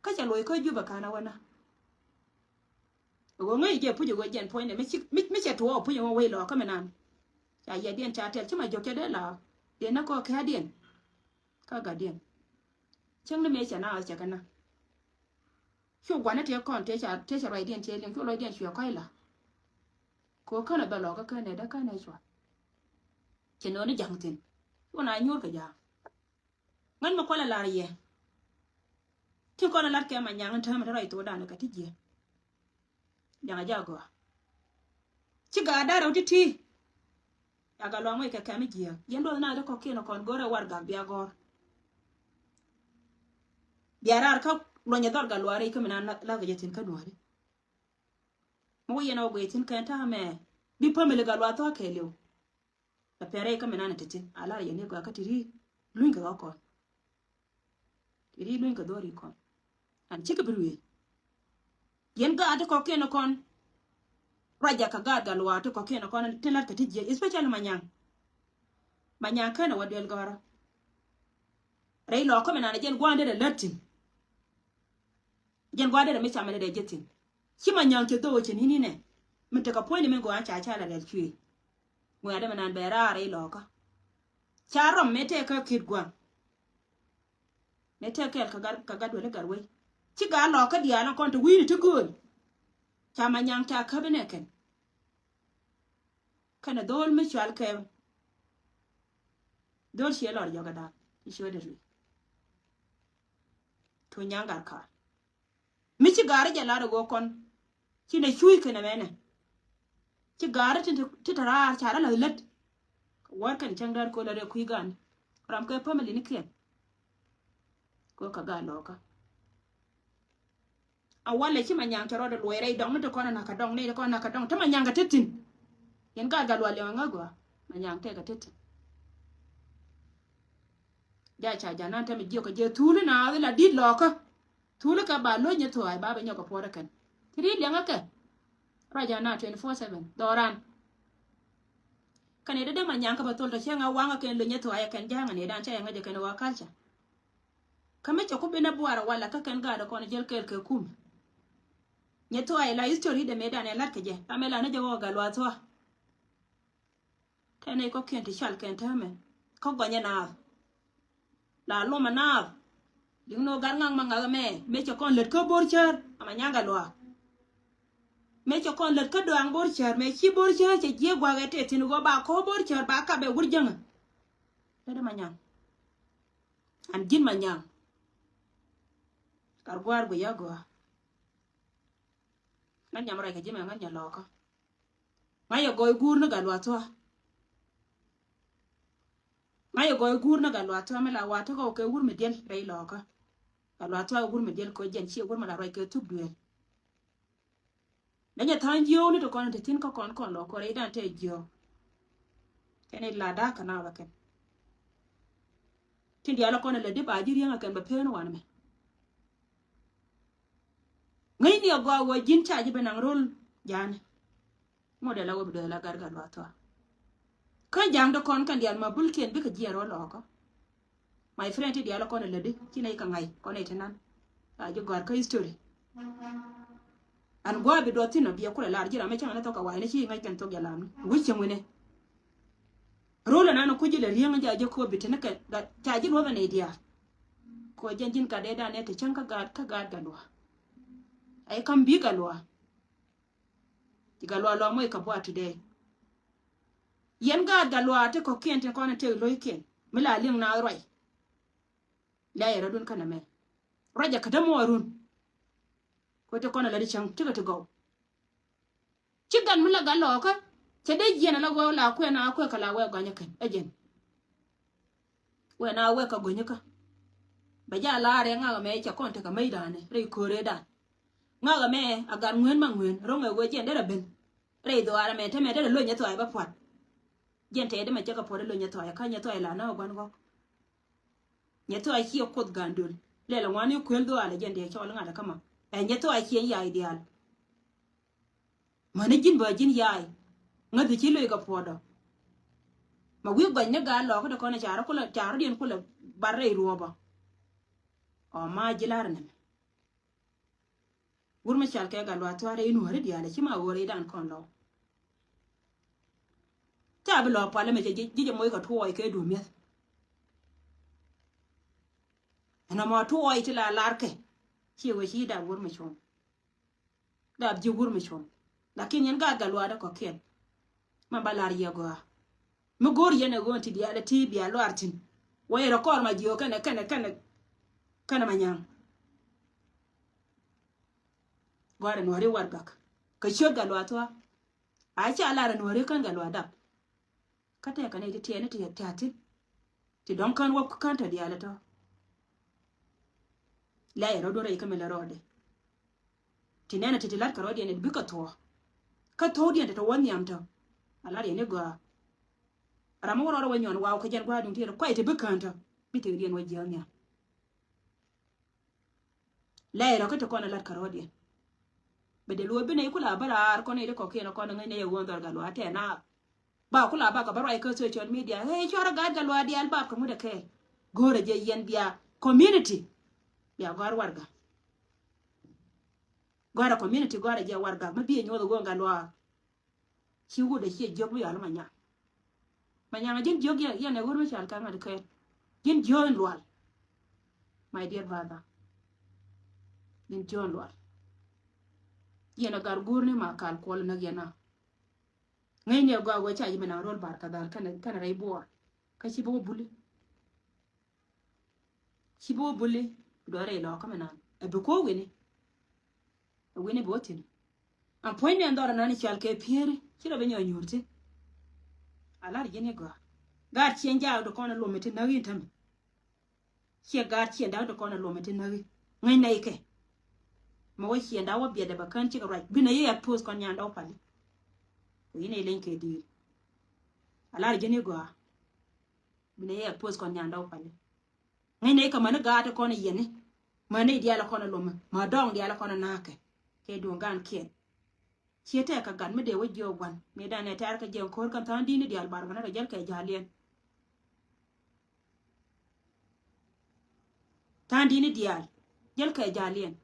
Kä cɛ loc kä Jubɛ ka̱n ɛ wä na. Ɛ ɣöö ŋäc jɛ puc ɛ ɣöö jɛn puɔ̱nydɛ mi ci mi mi cɛ tuɔɔk puc ɛ ɣöö wec lɔkä mi nan. Ca yɛtdiɛn ca tɛl ci ma jiök cɛ dee la. Diɛn nä kɔ kɛ̈ɛ̈diɛn. Kä gatdiɛn. Cäŋ ni mëë cɛ na ɣäth cɛ kɛ na. Cu gua̱n ni tëë kɔn tëë ca tëë ca ruacdiɛn cɛ liŋ cu lɔcdiɛn cuɛ kɔc la. Kɛ ɣöö känɛ bɛ lɔkä känɛ dee känɛ cua. Cɛ nööni ja̱ŋ thi̱n. Cu na nyuur kɛ ja̱a̱ŋ. Ŋän mi kualɛ lar yɛ. Ti kɔn ɛ lat kɛ ma nyaŋ in täämɛ te ruac thokdan kɛ ti jiɛ. Jaŋ a jagɔa. Ci gaat da̱r rɛw ti̱ti̱. Ca gat luaak muɔc kɛ kɛm i̱ jiääk. Yɛn duɔth na ti kɔ̱kiɛn kɔn go̱rɛ warɛgak bia gɔ̱r. Bia raar kä luɔnyɛ dhɔr gat luaak rɛy kä mi na la̱th kɛ jɛ thi̱n kä nuääri. Mi wä yɛn ɔ guiy thi̱n kɛn ta̱a̱ mɛ. Bi pämili gat luaak thɔ̱a̱ kɛɛliw. Ɛ pɛn rɛy kä mi nan ɛ te thi̱n a lar yɛn i̱ gɔaa kä ti ri luny kɛ ɣɔ̱kɔn. Ti ri luny kɛ dho̱ri kɔn. An cikɛ bi ruëë. Yɛn gaat ti kɔ̱kiɛn kɔn. Ruac jak kɛ gaat gat luaak ti kɔ̱kiɛn kɔn tin lat kɛ ti jiɛ, especially Manyaŋ. Manyaŋ kɛn ɛ wä duel gɔ̱rä. Rɛy lɔkä mi nan ɛ jɛn gua̱a̱n derɛ lät thi̱n. Jɛn gua̱a̱dɛ rɛ mi camɛ dee jɛ thi̱n. Ci Manyaŋ cɛ dhok cɛ ni̱ni nɛ. Mi tekɛ puɔ̱nyni mi gɔaa ca ca la rɛl cuëë. Ŋuɛ̈dɛ mi nan bɛ raar rɛy lɔkä. Ca rɔm mëë tɛk kä ki̱t gua̱a̱ŋ. Mëë tɛk kɛɛl kɛ gat kɛ gat duel i̱ gat wec. Ci gat lɔkä diaal ɛn kɔn te wi̱i̱ni ti gööl. Ca Manyaŋ ca käp inɛ kɛn. Kɛnɛ dho̱o̱l mi cual kɛ. Dho̱o̱l ciɛ lɔr jɔk ɛ da̱a̱k ci ciötdɛ rui. Tuny nyaŋ gat kaar. Mi ci gaari jɛ lar i̱ ɣöö kɔn ci nɛ cuuc kɛnɛ mɛnɛ. Ci gaari ti ti te raar ca rɛ la̱th lät. Kɛ wäär kɛn cäŋ däär köl a rɛ kui̱ gan ram kɛ pämili ni kiɛn. Kɛ ɣöö kɛ gaat lɔɔkä. A walɛ ci Manyaŋ cɛ rɔɔdɛ luɔy rɛy dɔŋ ni ti kɔn a nakä dɔŋ ni ti kɔn a nakä dɔŋ ti Manyaŋ kɛ ti thi̱n. Yɛn gaat gat lual yɔŋ ŋä gɔaa Manyaŋ tɛkɛ ti thi̱n. Ja ca ja̱ nan tɛmɛ jiök kɛ jɛ thuli na la di̱t lɔɔkä. Thuli kɛ ba lo̱c nyɛ thua̱a̱c ba bɛ nyɔk kɛ puɔ̱rä kɛn. Ti ri liɛŋä kɛ. Ruac a na twenty four seven dhɔran. Kɛn i̱ dee dee Manyaŋ kä bä thol tɔ cɛ ŋa waŋä kɛn lo̱c nyɛ thua̱a̱c kɛn ja̱a̱ŋä ni dan cɛ yɛ ŋäcɛ kɛn i̱ wä culture. Kä mi cɛ ku bi nɛ buaarä walɛ kä kɛn gaatdɛ kɔn jäl kɛɛl kɛ kum. Nyɛ thua̱a̱c la history dɛ mëë dan ɛ la̱t kɛ jɛ ram ɛ la ni jɛ wä gat luaak thua̱a̱. Tɛn nɛy kɔ̱kiɛn ti cal kɛn täämɛ kä gɔnyɛ naath. La lomɛ naath. Liŋ ni ɣöö gat ŋak ma ŋak ɛmɛ mëë cɛ kɔn lät kä bo̱r cäär ama nyaŋ gat luaak. Mëë cɛ kɔn lät kä dɔaŋ bo̱r cäär mëë ci bo̱r cäär cɛ jiɛk gua̱a̱k ɛ tɛth thi̱n ɣöö ba kɔ̱ bo̱r cäär ba kap ɛ wur jäŋä. Lät ɛmɛ nyaŋ. An ji̱n ma nyaŋ. Kar gua̱a̱r guic a gɔaa. Ŋa̱t nyam ruac kɛ ji̱ mɛ ŋa̱t nyɛ lɔɔkä. Ŋa̱c yɛ gɔɔy guur ni gat luaak thua̱a̱. Ŋa̱c yɛ gɔɔy guur ni gat luaak thua̱a̱ mi la wa̱a̱ tekɛ wä kɛ wur mi diɛl rɛy lɔɔkä. Gat luaak thua̱a̱ wur mi diɛl kɛ jɛn ciɛ wur mi la ruac kɛ thuk duëël. Dänyɛ tha̱a̱ŋ jiöökni ti kɔn ti thi̱n kä kɔn kɔn lɔɔkä rɛy dan tɛ jiöök. Kɛn i̱ la da̱a̱k kɛ naath ɛ kɛn. Tin diaal ɛ kɔn ɛ lät di ba ji̱ riäŋ ɛ kɛn bɛ pen wanɛ mɛ. Ŋäcni ɛ gɔaa ɣöö ji̱n ca ji̱ bi naŋ ro̱l ja̱a̱ni. Ŋot dee la wä bi dööl a gat gat luaak thua̱a̱. Kä ja̱a̱ŋ ti kɔn kɛn diaal ma bulkiɛn bikɛ jiɛɛn rɔ lɔɔkä. My friend ti diaal kɔn ɛ lätdi ci nɛy kɛ ŋa̱c kɔn ɛ ti nan. A ji̱ gɔ̱a̱r kä history. An gua̱a̱ bi duɔth thi̱n ɔ biɛ kulɛ lar ji̱ ram mi cäŋ ni thok kɛ wa̱i̱ni ci ŋäc kɛn thok jɛ lamni wi̱c cäŋ wi̱nɛ. Ro̱l ɛnan kuc ji̱ lɛ riäŋ jɛ a ji̱ ko̱o̱p bi te ni kɛ ca ji̱ luɔ̱thɛ nɛy diaal. Kɛ jɛn ji̱n gat dee dan ɛ te cäŋ kä gaat kä gaat gat luaak. Ay kam bi gat luaak. Ci gat luaak luaak moc kɛ buaak today. Yɛn gaat Gatluak ti kɔ̱kiɛn tin kɔn in tëk lo̱ckiɛn mi la liŋ na ruac. Lɛ yɛ rɔ̱dun känɛ mɛ ruac ɛ kädämuɔɔrun. Kɛ ti kɔn in la di cäŋ tikɛ ti gɔw. Ci gat mi la gat lɔɔkä cɛ dee jiɛn ala wee la kuɛ na kuɛ kɛ la wee gɔnyä kɛn ɛ jɛn. Wee na wee kɛ gɔnyä kä bɛ ja laarɛ ŋakä mɛ cɛ kɔn tekɛ mec da̱a̱nɛ rɛy kööre da̱a̱n. Ŋakä mɛ a gat ŋueen ma ŋueen ro̱ŋɛ wee jiɛn derɛ ben. Rɛy dhuaarɛ mɛ te mɛ derɛ lo̱ny nyɛ thua̱a̱c bä pua̱t. Jiɛn tɛɛdɛ mɛ cɛ kɛ puɔ̱t lo̱ny nyɛ thua̱a̱c kä nyɛ thua̱a̱c la nä ɛ gua̱n gɔ̱k. Nyɛ thua̱a̱c ciɛ kuoth ga̱a̱n döl lɛl ɛ ŋuani kuël dhuaarɛ jiɛn dee cɔl ŋa̱t ɛ kä ma ɛ nyɛ thua̱a̱c ciɛ ya̱a̱c diaal. Mäni ji̱n bä ji̱n ya̱a̱y ŋäthi ci lo̱c kɛ puɔ̱ɔ̱dɔ. Ma wi̱i̱ gua̱c ni gaa lɔɔk kä ti kɔn ɛ carä kulɛ carä diɛn kulɛ bar rɛy ruɔ̱ɔ̱pä. Ɔ ma ji̱ la̱r nɛmɛ. Wur mi cal kɛ Gatluak Thua̱a̱r rɛy nuääri diaal ɛ ci ma ɣöö rɛy dan kɔn lɔw. Ca bi lɔɔk pualä mɛ cɛ ji̱ ji̱ jɛ moc kɛ tuɔɔc kɛ duɔ̱m mi̱eth. Ɛn ɔmɔ tuɔɔc ti la larkɛ ci wee ci dap wur mi cuɔ̱ŋ. Dap ji̱ wur mi cuɔ̱ŋ. Lakin yɛn gaat Gatluak dee kɔ̱kiɛn. Ma ba lar yɛ gɔaa. Mi go̱o̱r yɛn ɛ ɣöö ti diaal ɛ ti bia luaar thi̱n. Wee rɔ kɔr ma jiök kɛnɛ kɛnɛ kɛnɛ kɛnɛ ma nyaŋ. Gɔaa rɛ nuɔ̱ri warɛgak kɛ ciöt Gatluak Thua̱a̱r. A ca lar rɛ nuɔ̱ri kän Gatluak dap. Kä tɛkɛ nɛy ti tiɛɛni ti tia̱a̱ thi̱n. Ti dɔ̱ŋ kän wä kän tɔ diaal ɛ tɔ. Lɛ yɛ rɔ̱dun rɛy kä mi lɛ rɔɔdɛ. Ti nɛnɛ ti ti la̱t kɛ rɔ̱diɛn ɛ bikɛ thuɔ̱ɔ̱. Kä thokdiɛn ti ti wä nhiam tɔ. A la̱t yɛn i̱ gɔaa. Ram mi wä rɔɔdɛ wä nyuɔn waw kä jɛn gua̱a̱r duŋ ti yɛn kuay ti bi kään tɔ bi tëkdiɛn wä jiääk nhiam. Lɛy rɔ kä ti kɔn ɛ la̱t kärɔɔdiɛn. Bɛ dee luɔ̱ɔ̱c bi nɛy kula bä raar kɔn i̱ ti kɔ̱kiɛn ɛ kɔn ɛ ŋäc nɛy ɛ ɣöö dhɔr Gatluak tɛɛ naath. Ba kula ba kɛ bä ruac kä social media ɣee cuarɛ gaat Gatluak diaal bap kɛ ŋut ɛ kɛɛl. Go̱o̱rɛ jɛ yɛn bia community. Bia gɔ̱a̱r warɛga. Gɔ̱a̱rɛ community gɔ̱a̱rɛ jɛ warɛga mi bi ɛ nyuɔth ɛ ɣöö Gatluak. Ci wut ɛ ciɛ jiök mi yɔal ma nyaŋ. Ma nyaŋ ji̱n jiök yɛn ɛ ɣöö mi cal kɛ ŋa̱t kɛɛl. Ji̱n jiök in lual. My dear brother. Ji̱n jiök in lual. Yɛn ɛ gar guurni ma kal kuɔl näk yɛn a. Ŋäcni ɛ gɔaa wee ca ji̱ mi naŋ ro̱l bar kɛ dhal kɛnɛ kɛnɛ rɛy buɔɔr. Kä ci bi wä buli. Ci bi wä buli. Duɔrɛ ilɔɔkä mi naŋ ɛ bi kuɔ wini. Ɛ wini bi wä thi̱n. An puɔ̱ny ni ɛn dhɔr ɛnan i̱ cal kɛ pieri ci rɔ bi nyɔk nyuur ti. A lar ji̱n i̱ gɔaa. Gaat ciɛn jaak di kɔn ɛ lom iti näk in tämɛ. Ciɛ gaat ciɛn daak di kɔn ɛ lom iti näk in ŋäc nɛy kɛ. Mɛ wä ciɛn daak wä biɛt dɛ bɛ kän cikɛ ruac bi nɛ yɛ ɛ poth kɔn nyan dɔw pali. Kɛ in ɛ leny kɛ di̱i̱r. A lar ji̱n i̱ gɔaa. Bi nɛ yɛ ɛ poth kɔn nyan dɔw pali. Ŋäcnɛ i̱ kɛ mäni gaat ti kɔn i̱ yɛni. Mäni i̱ diaal kɔn i̱ lomɛ mä dɔŋ diaal kɔn i̱ na̱a̱kɛ. Kɛ duŋ gaankiɛn. Ciɛ tɛk kɛ gat mi dee wä jiök gua̱n mi dan ɛ tɛ̈r kɛ jiɛn ko̱r kɛn tha̱a̱ŋ di̱i̱ni diaal bar kɛn rɔ jäl kɛ ja̱liɛn. Tha̱a̱ŋ di̱i̱ni diaal jäl kɛ ja̱liɛn.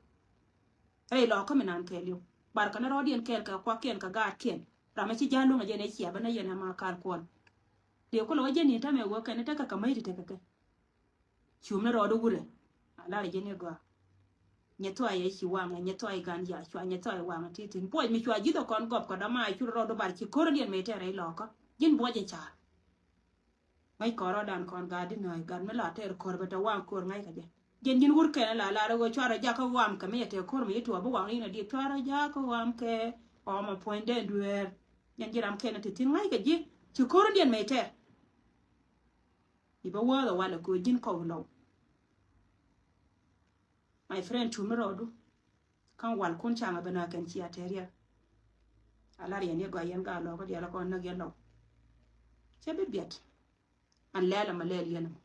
Rɛy lɔɔkä mi naan kɛɛliw bar kɛn rɔɔdiɛn kɛɛl kɛ kuakiɛn kɛ gaatkiɛn. Ram mi ci ja̱l luŋ ɛ jɛn ɛ cia bä nä yɛn ɛ ma kal kuɔn. Dee kulɛ wä jɛn ni̱n tämɛ wä kɛn tekɛ kɛ mäc ti tekɛ kɛ. Cum ni rɔɔdu wurɛ. A lar jɛ ni gɔaa. Nyɛ thuay yɛ ci waŋɛ, nyɛ thuay gan ya cua, nyɛ thuay waŋɛ ti thi̱n. Buɔc mi cua ji̱th ɛ kɔn gɔp kɛ dɔma a cur rɔɔdu bar ci ko̱r diɛn mëë tɛɛr rɛy lɔɔkä. Ji̱n buɔc in ca̱a̱r. Ŋäc kɔn rɔɔdan kɔn gaat di nääc, gat mi la tɛɛr ko̱r bɛ tɛ waŋ ko̱r ŋa̱ckɛ jɛ. Jɛn ji̱n wur kɛn la lar ɛ ɣöö cuarɛ jakä ɣɔam kɛ mi yɛ tɛɛr ko̱r mi ci tuɔɔk bi waŋ ni nɛ diet cuarɛ jakä ɣɔam kɛ ɣɔmɛ puɔ̱ny dee dueer. Jɛn ji̱ ram kɛn ti thi̱n ŋa̱ckɛ ji̱ ci ko̱r diɛn mëë tɛɛr. I̱ bä wäth ɛ walɛ kɛ ɣöö ji̱n kɔw lɔw. My friend, cum mi rɔɔdu. Kä wal kun caŋɛ ben a kɛn cia tɛriɛ. A lar yɛn yɛ gɔaa yɛn gaa lɔɔkä diaal a kɔn näk yɛn lɔw. Cɛ bi biɛt. An lɛl ɛmɔ lɛl yɛn ɛmɔ.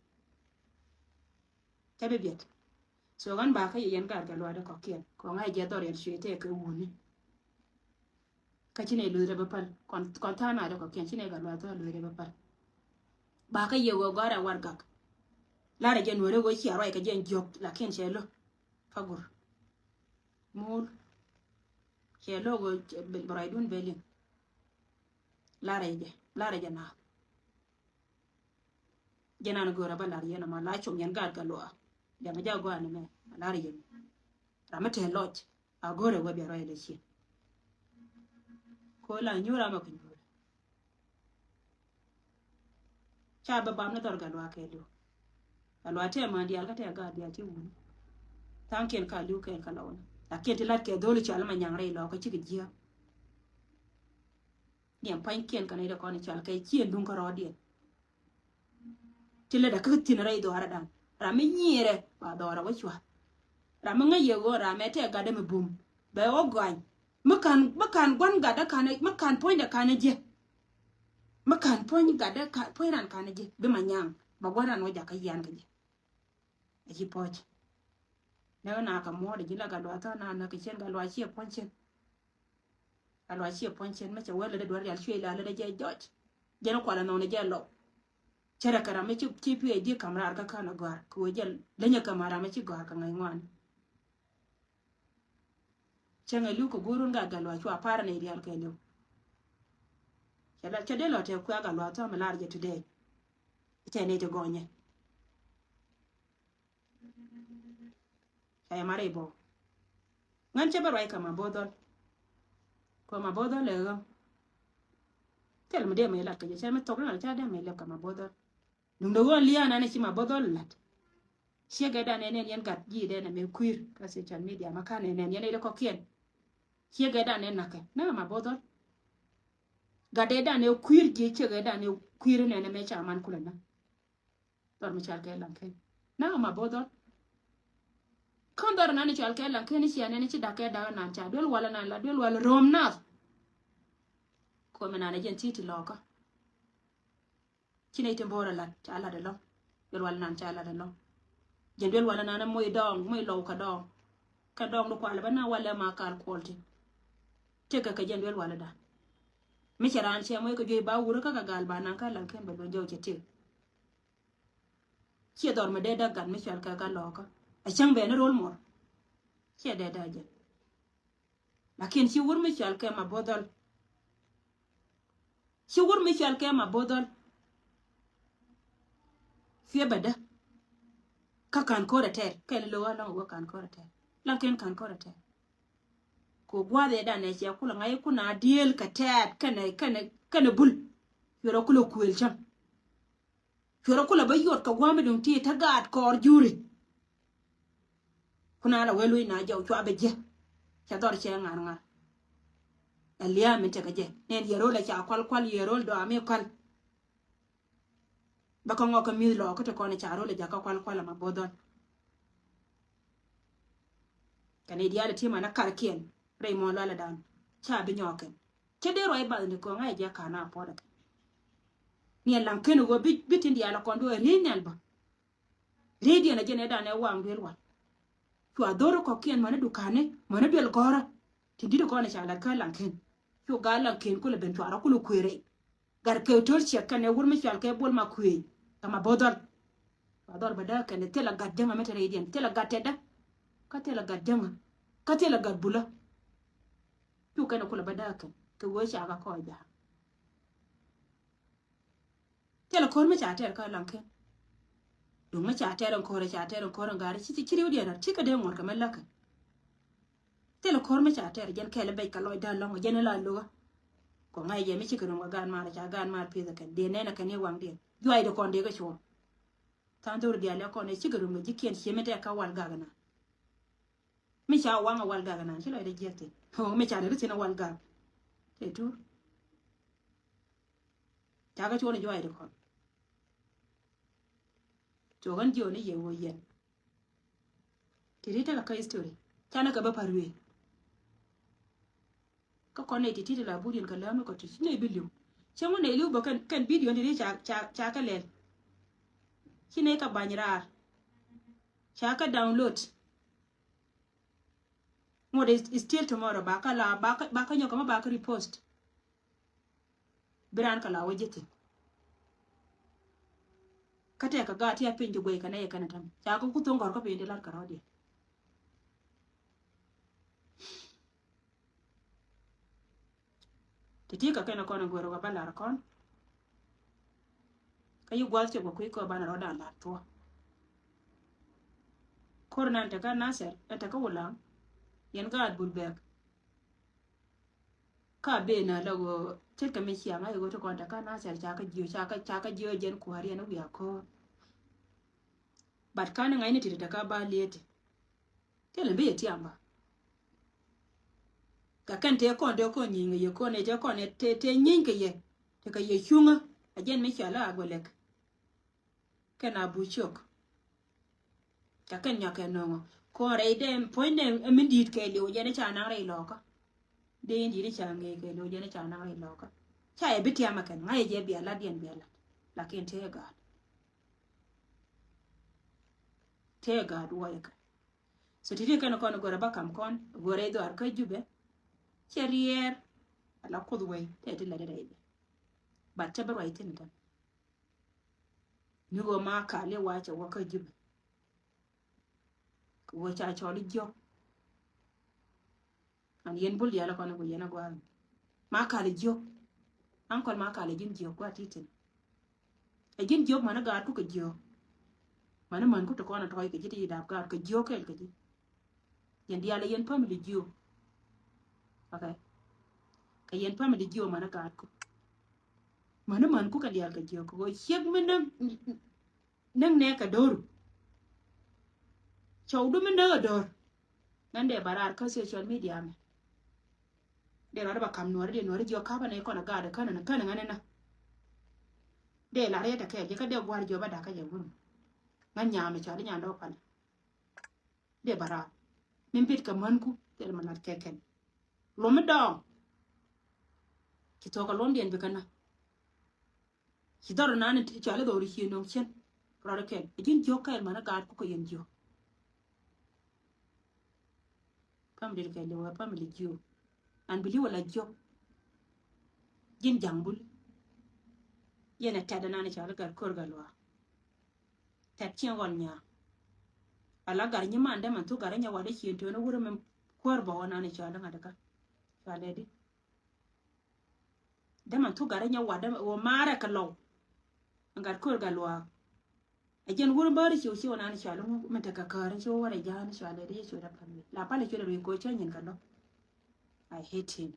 Cɛ bi biɛt. So ɣän bakä yɛ yɛn gaat Gatluak dee kɔ̱kiɛn kɔŋ a jɛ dhɔr yɛn cuɛ tɛk kɛ wuni. Kä ci nɛ luth rɛ bä päl kɔn, kɔn tha̱a̱ŋ na dee kɔ̱kiɛn ci nɛ Gatluak Thua̱a̱r luth rɛ bä päl. Bakä yɛ ɣöö gɔ̱a̱rɛ warɛgak. Larɛ jɛ nuɔ̱ɔ̱rɛ ɣöö cia ruac kɛ jɛ jiɔk lakin cɛ lo̱. Pagur. Muul. Cɛ lo̱ ɣöö bɛ ruacdun bɛ liŋ. Larɛ jɛ, larɛ jɛ naath. Jɛ nan go̱o̱rɛ bä lar yɛn ɛmɔ la cum yɛn gaat Gatluak. Jɛ mɛ jɛ gɔaa ni mɛ lar yɛn. Ram mi te lɔc a go̱o̱rɛ wä bia ruac lɛ cien. Ko la nyuur ram a kɛ nyuur. Ca bɛ bam ni dhɔr Gatluak kɛɛliw. Gatluak tɛ ma diaal kä tɛ gaat diaal ti wuni. Tha̱a̱ŋkiɛn ka li̱w kɛɛl kä lɔwni. Lakin ti lat kɛ dholi cɔal ma nyaŋ rɛy lɔkä cikɛ jiääk. Diɛn pua̱nykiɛn kɛ nɛy ti kɔn i̱ cɔal kɛ ciɛn duŋ kä rɔɔdiɛn. Ti lɛ dakä thin rɛy dhɔaarä da̱ŋ. Ram mi nyiɛrɛ ba dhɔaarä wä cua. Ram mi ŋäc yɛ ɣöö ram mɛ tɛ gatdä mi bum bɛ wä gɔany. Mi kan, mi kan gua̱n gatdä kan, mi kan puɔ̱nydɛ kan jiɛ. Mi kan puɔ̱ny gatdä kan, puɔ̱ny ran kan jiɛ bi ma nyaŋ ba gua̱n ran wä jakä yian kɛ jiɛ. A ci puɔ̱c. Nɛ wä na ka muɔ̱ɔ̱dɛ ji̱ la Gatluak tha̱a̱ŋ na nä kɛ cien Gatluak ciɛ puɔ̱ny cien. Gatluak ciɛ puɔ̱ny cien mɛ cɛ wee lätdɛ duɔ̱r rial cuɛ la lätdɛ jɛ jɔc. Jɛn kualɛ nɔnɛ jɛ lɔw. Cɛ rɛ kɛ ram mɛ ci, ci PhD kam raar kä ka̱n a gɔ̱a̱r kɛ wee jɛ lenyɛ kɛ ma ram mɛ ci gɔ̱a̱r kɛ ŋa̱c ŋuan. Cäŋ ɛ li̱w kɛ go̱o̱run gat Gatluak cua parɛ nɛy diaal kɛ li̱w. Cɛ la, cɛ dee lɔ tɛ kuɛ Gatluak tha̱a̱ŋ mi lar jɛ today. Cɛ nɛy ti gɔnyɛ. Ca yɛ mari bɔ. Ŋän cɛ bä ruac kɛ Mabothɔl. Kɛ Mabothɔl ɛ ɣä. Thil mi dee mi lat kɛ jɛ cɛ mi thok ni lat ca dee mi lɛp kɛ Mabothɔl. Duŋdɛ ɣöö lia̱a̱ nan ci Mabothɔl lat. Ciek ɛ dan ɛn ɛn yɛn gat ji̱ dee nɛ mɛ kui̱r kä social media ma kan ɛn ɛn yɛn ɛ dee kɔkiɛn. Ciek ɛ dan ɛn nakä nä Mabothɔl. Gat ɛ dan ɛ kui̱r ji̱ ciek ɛ dan ɛ kui̱r nɛ nɛ mɛ ca man kulɛ nä. Dhɔr mi cɔal kɛ Laŋken. Nä Mabothɔl. Kä dhɔr nan cɔal kɛ Laŋken ni cia nɛn ci da̱k kɛ da̱k nan ca duel walɛ nan la duel walɛ röm nath. Komi nan jɛn ti ti lɔkä. Ci nɛy ti bo̱o̱r a lat ca lat ɛlɔ̱ŋ. Duel walɛ nan ca lat ɛlɔ̱ŋ. Jɛn duel walɛ nan moc dɔɔŋ moc lɔw kɛ dɔɔŋ. Kɛ dɔɔŋ du kualɛ bä na walɛ ma kal kuɔl ti. Tëkɛ kɛ jɛn duel walɛ dan. Mi cɛ raan cɛ moc kɛ juey ba wurä kä kɛ gal ba nan kä Laŋken bɛ luɔ̱n jɔw cɛ tëk. Ciɛ dhɔr mi dee däk gat mi cɔal kɛ Gatluak kä. A cäŋ bɛ ni ro̱l muɔr. Ciɛ dee däk jɛ. Lakin ci wur mi cɔal kɛ Mabothɔl. Ci wur mi cɔal kɛ Mabothɔl. Fiɛ bɛ dä. Kä kan ko̱rɛ tɛr kɛn lo̱k a lɔŋ wä kan ko̱rɛ tɛr. Lakin kan ko̱rɛ tɛr. Kɛ gua̱a̱th ɛ dan ɛ cɛ kulɛ ŋa̱c kun a dieel kɛ tɛɛt kɛnɛ, kɛnɛ, kɛnɛ bul. Cuɛ rɔ kulɛ kuël cäŋ. Cuɛ rɔ kulɛ bä yuɔt kɛ gua̱a̱th mi duŋ ti te gaat kɔɔr juri. Kuna la wee luc na jɔw cua bɛ jiɛ. Cɛ dhɔr cɛ ŋa̱r ŋa̱r. Ɛ lia̱a̱ min tekɛ jɛ nɛn yɛ ro̱l ɛ ca kual kual yɛ ro̱l dɔaami kual. Bä kä ŋɔk kä mi̱th lɔɔk kä ti kɔn ɛ ca ro̱l ɛ jakä kual kual ɛ Mabothɔl. Kɛn i̱ diaal ɛ ti man ɛ karkiɛn rɛy mɔ lualɛ dan ca bi nyɔɔkɛn. Cä dee ruac bath ni kɔŋ a jɛ ka̱n a puɔt ɛ kɛ. Ni ɛ Laŋken ɣöö bi, bi tin diaal ɛ kɔn duɔ ɛ riey nhial bä. Riey diɛn ɛ jɛn ɛ dan ɛ waŋ duel wal. Cua dho̱r kɔkiɛn mäni duka̱ni mäni duel gɔ̱rä. Tin di̱t kɔn ɛ ca lat kä Laŋken. Cu gal Laŋken kulɛ ben cua rɔ kulɛ kuëë rɛy. Gat kɛ to̱r ciɛk kɛn ɛ wur mi cual kɛ buɔl ma kuëë. Kɛ Mabothɔl. Cua dhɔr bä däk kɛn ɛ thilɛ gat jäŋä mi te riey diɛn thilɛ gat tɛtdä. Kä thilɛ gat jäŋä. Kä thilɛ gat bulä. Cu kɛn ɛ kulɛ bä däk kɛn kɛ wee ca kɛ kɔc ja̱a̱ŋ. Thilɛ ko̱r mi ca tɛr kä Laŋken. Duŋ mi ca tɛr in ko̱r, ca tɛr in ko̱r in gaari ci, ci riwdiɛn rat ci kɛ dee ŋuɔ̱t kɛ mi läkɛ. Thilɛ ko̱r mi ca tɛr jɛn kɛl bec kɛ lɔcdä lɔ̱ŋ jɛn in la lo̱kä. Kɔ ŋa̱c jɛ mi cikɛ rum kɛ gaan maar ca gaan maar pi̱eth kɛn dee nɛn kɛn i̱ waŋdiɛn juac di kɔn dee kɛ cuɔ̱ɔ̱ŋ. Tha̱a̱ŋ dho̱r diaal ɛ kɔn ɛ cikɛ rum kɛ ji̱kiɛn cie mi tɛk kä wal gak na. Mi ca waŋ a wal gak na ci lɔcdä jiɛk thi̱n. Ɔ mi ca dee ri thi̱n a wal gak. Tɛ tuur. Ca kɛ cuɔ̱ɔ̱ŋ juac di kɔn. Cuɔ̱ɔ̱ŋ jiɔni yɛ wä yɛn. Ti ri tekɛ kä history canɛ kɛ bä pa̱r wi̱i̱. Kä kɔn nɛy ti ti ti la but yɛn kɛ läämi kɔ ti ci nɛy bi li̱w. Cäŋ wä nɛy li̱w bä kɛn, kɛn video ti ri ca, ca, ca kɛ lɛl. Ci nɛy kɛ bany raar. Ca kɛ download. Ŋuɔ̱t is, is still tomorrow ba kä la, ba kä, ba kä nyɔk kɛ ma ba kä repost. Bi raan kɛ la wä ji̱ thi̱n. Kä tɛk kɛ gaat ti a piny ti guey kɛ nɛy kɛn a täm ca kɛ ku thoŋ gɔ̱r kä piny ti lat kɛ rɔ̱diɛn. Ti ti kɛ kɛn a kɔn a guer wä ba lar kɔn. Kä yi gua̱th cɛ guɔ kui̱ kɔ banɛ rɔ̱dan lar thuɔ. Ko̱r nan tekä Nasir ɛn tekä Wulaŋ. Yɛn gaat Bul Bɛk. Ka ben a la ɣöö Ce̱tkɛ mi cia ŋa̱c i̱ ɣöö ti kɔn te kä Nathɛr ca kä jiö, ca kä, ca kä jiö jɛn kuääri ɛn wi̱i̱ a ko̱o̱r. But ka̱n ŋa̱cni ti̱ti̱ te kä ba lieti. Thilɛ bi yɛ tiam bä. Kɛ kɛn tëë kɔn tëë kɔn nyieny kɛ yɛ kɔn ɛ tëë kɔn ɛ tëë tëë nyieny kɛ yɛ. Tëë kɛ yɛ cuŋä. A jɛn mi cɔal i̱ Aguelek. Kɛn a bucok. Kɛ kɛn nyɔk kɛ nöŋɔ. Kɔn rɛy dee puɔ̱ny dee ɛ min di̱i̱t kɛɛliw jɛn i̱ ca naŋ rɛy lɔkä. Dee in di̱i̱t i̱ ca ŋee kɛɛliw jɛn i̱ ca naŋ rɛy lɔkä. Ca yɛ bi tiam ɛ kɛn ŋa̱c ɛ jɛ bia lat diɛn bia lat. Lakin tëë gaat. Tëë gaat wuɔyɛ kɛ. So ti̱ti̱ kɛn kɔn go̱rɛ ba kam kɔn go̱rɛ idhɔar kä Jubɛ. Cɛ riɛɛr ala Kuoth wei tëë ti lɛ dee rɛy bɛ. But cɛ bi ruac thi̱n tɛn. Ni ɣöö ma kali wa cɛ wä kä Jubɛ. Kɛ ɣöö ca cɔl i̱ jiök. An yɛn bul diaal kɔn i̱ ku yɛn a gua̱a̱th. Ma kali jiök. Ankɔl ma kali ji̱n jiök gua̱a̱th ti̱ti̱n. Ɛ ji̱n jiök mani gaatku kɛ jiök. Mani mänku ti kɔn a tɔ̱ɔ̱c kɛ ji̱ ti yi dap gaat kɛ jiök kɛɛl kɛ ji̱. Yɛn diaal ɛ yɛn family jiök. Okay. Kɛ yɛn family jiök mani gaatku. Mani mänku kɛ diaal kɛ jiök kɛ ɣöö ciek mi näk näk nɛ kɛ do̱r. Cɔwdu mi näk ɛ do̱r. Ŋän dee ba raar kä social media mɛ. Dee rɔɔdɛ ba kam nuɔri dee nuɔri jiɔ kapä nɛ kɔn a gaatdɛ känɛ känɛ ŋän inä. Dee lar yɛ tɛ kɛɛl jiɛ kä dee gua̱r jiɔ ba dakä jɛ wun. Ŋän nyamɛ cɔal i̱ nyandɔɔ palä. Dee ba raar. Min bit kɛ mänku thil ma lat kɛ kɛn. Luɔm mi dɔɔŋ. Ci thuɔ̱k kɛ luɔmdiɛn bi kɛ na. Ci dhɔr nani ti cɔal i̱ dhɔr i̱ cie nöŋ cien. Rɔɔdɛ kɛl ɛ ji̱n jiök kɛɛl mani gaatku kɛ yɛn jiök. Family kɛɛl i̱ wä family jiök. An bi li̱w ala jiök. Ji̱n ja̱ŋ bul. Yɛn ɛ tɛt nani cɔal i̱ gat ko̱r gat luaak. Tɛt cieŋ ɣɔl nyaa. Ala gar nyi mandɛ man thuk gar inyɛ wat i̱ cien töni wurɛ min kuäär bä wä nani cɔal i̱ ŋa̱t ikä. Cɔal i̱ di. Dämɛ thuk gat inyɛ wat dämɛ ɣöö maarɛ kɛ lɔw. Gat ko̱r gat luaak. Ɛ jɛn wur in bäri ciw ciw nan cɔal iŋu min tekɛ käär in ci wä wärɛ ja̱a̱n cɔal ɛ di ciw dap kɛ mi la palɛ cuɛ dɛ rui̱ ko̱ cä nyin kɛ lɔk. I hate him.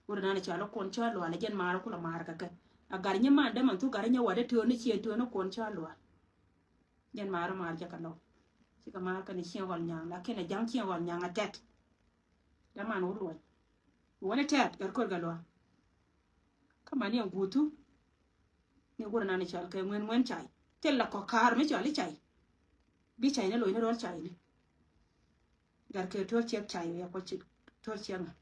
Wur nan cɔal ikun cä lual ɛ jɛn maar kulɛ maar kɛ kɛ. A gar nyi man dämɛ thuk gar inyɛ wat dee tööni ciɛ tööni kun cä lual. Jɛn maar maar jɛ kɛ lɔk. Cikɛ maar kɛn cieŋ ɣɔl nyaŋ lakin ɛ ja̱ŋ cieŋ ɣɔl nyaŋ a tɛt. Däman wä luɔny. Wä ni tɛt gat ko̱r gat luaak. Kä man yɛn guutu. Ni wur nan cɔal kɛ ŋuɛn ŋuɛn cay. Thil la kɔk ka̱a̱r mi cɔal i̱ cay. Bi cay ni lo̱c ni rɔl cay ni. Gat kɛ to̱r ciɛk cay wiɛ kɔ ci to̱r ciɛk ŋa.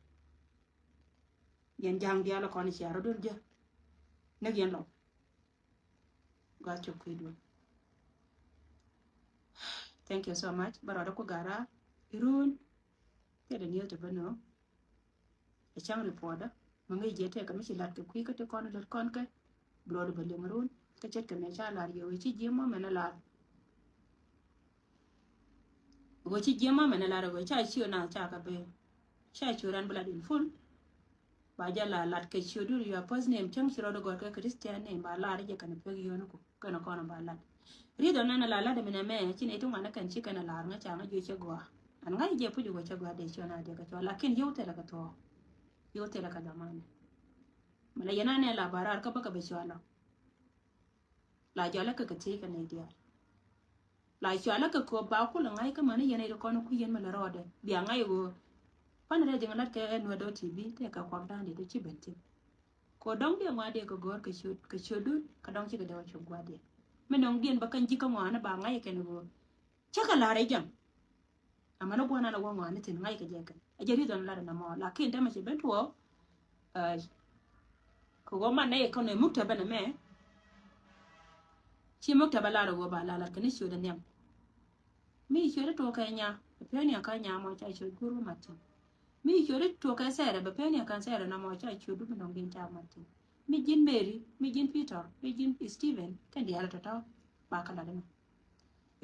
Yɛn ja̱a̱ŋ diaal kɔn cia rɔ̱dun jɛ. Näk yɛn lɔw. Gɔaa cop kui̱dun. Thank you so much. Bä rɔɔdä ku gara irun. Thilɛ ni̱eeth ti bä nööŋ. Ɛ cäŋ report dä mi ŋäc jiɛ tɛkɛ mi ci lat kɛ kui̱ kä ti kɔn lät kɔn kɛ. Blood bä liŋ run kä ce̱tkɛ mɛ ca lar yɛ wee ci ji̱ mɔ mɛn ɛ lar. Wee ci ji̱ mɔ mɛn ɛ lar wee ca ciö na ca kɛ ben. Ca ciö ran bi lat in full. Ba jɛ la lat kɛ ciötdu your first name cäŋ ci rɔɔdä gɔ̱r kɛ Christian name ba lar jɛ kɛn pek yio̱o̱ni ku kɛn kɔn ba lat. Reason nɛn a la lat mi nɛ mɛ ci nɛ ti ŋuan kɛn ci kɛn a lar ŋä ca ŋä jiö cɛ gɔaa. An ŋa̱c jɛ puc wä cɛ gɔaa dee ciö na dee kɛ cɔal lakin yio̱w thilɛ kɛ thuɔ̱ɔ̱k. Yio̱w thilɛ kɛ dhamani. Mi la yɛn a nɛ la ba raar kä bä kɛ bɛ cɔal lɔ. La jɔlɛ kɛ kɛ thiec kɛ nɛy diaal. La cɔalä kɛ kööp ba kulɛ ŋa̱c kä mäni yɛn ɛ ri kɔn ku yɛn mi lɛ rɔɔdɛ bia ŋa̱c ɣöö. Pan rɛy jiŋ lat kɛ Nuer dot T V tëë kɛ kuak da̱a̱n di ti ci ben thi̱n. Kɛ ɣöö dɔ̱ŋ diɛ ŋua̱a̱ diɛ kɛ gɔ̱r kɛ ciöt kɛ ciötdun kɛ dɔ̱ŋ cikɛ dee wä cop gua̱a̱r diɛ. Mi nɔŋ diɛn bä kɛn ji̱ kä ŋua̱a̱n ba ŋa̱c kɛn ɣöö. Cä kɛ la̱r ɛ ja̱ŋ. Amäni gua̱n an a wä ŋɔaani thi̱n ŋa̱c kɛ jɛ kɛn a jɛ ri̱th ɔn lat ɛn ɛmɔ lakin tämɛ ci ben tuɔɔk. Kɛ ɣöö man nɛy kɔn ɛ muktäbä nɛmɛ. Ci muktäbä lar ɛ ɣöö ba la lat kɛ ni ciötdä nhiam. Mi ciötdä tuɔɔk kɛ nya bɛ peni a kä nya mɔ ca ciöt guur wä mat thi̱n. Mi ciötdä tuɔɔk kɛ sɛɛrɛ bɛ peni a kä sɛɛrɛ na mɔ ca ciötdu mi nɔŋ din ca mat thi̱n. Mi ji̱n Mary mi ji̱n Peter mi ji̱n Stephen kɛn diaal tɔ̱tɔ̱ ba kä lat ɛnɔ.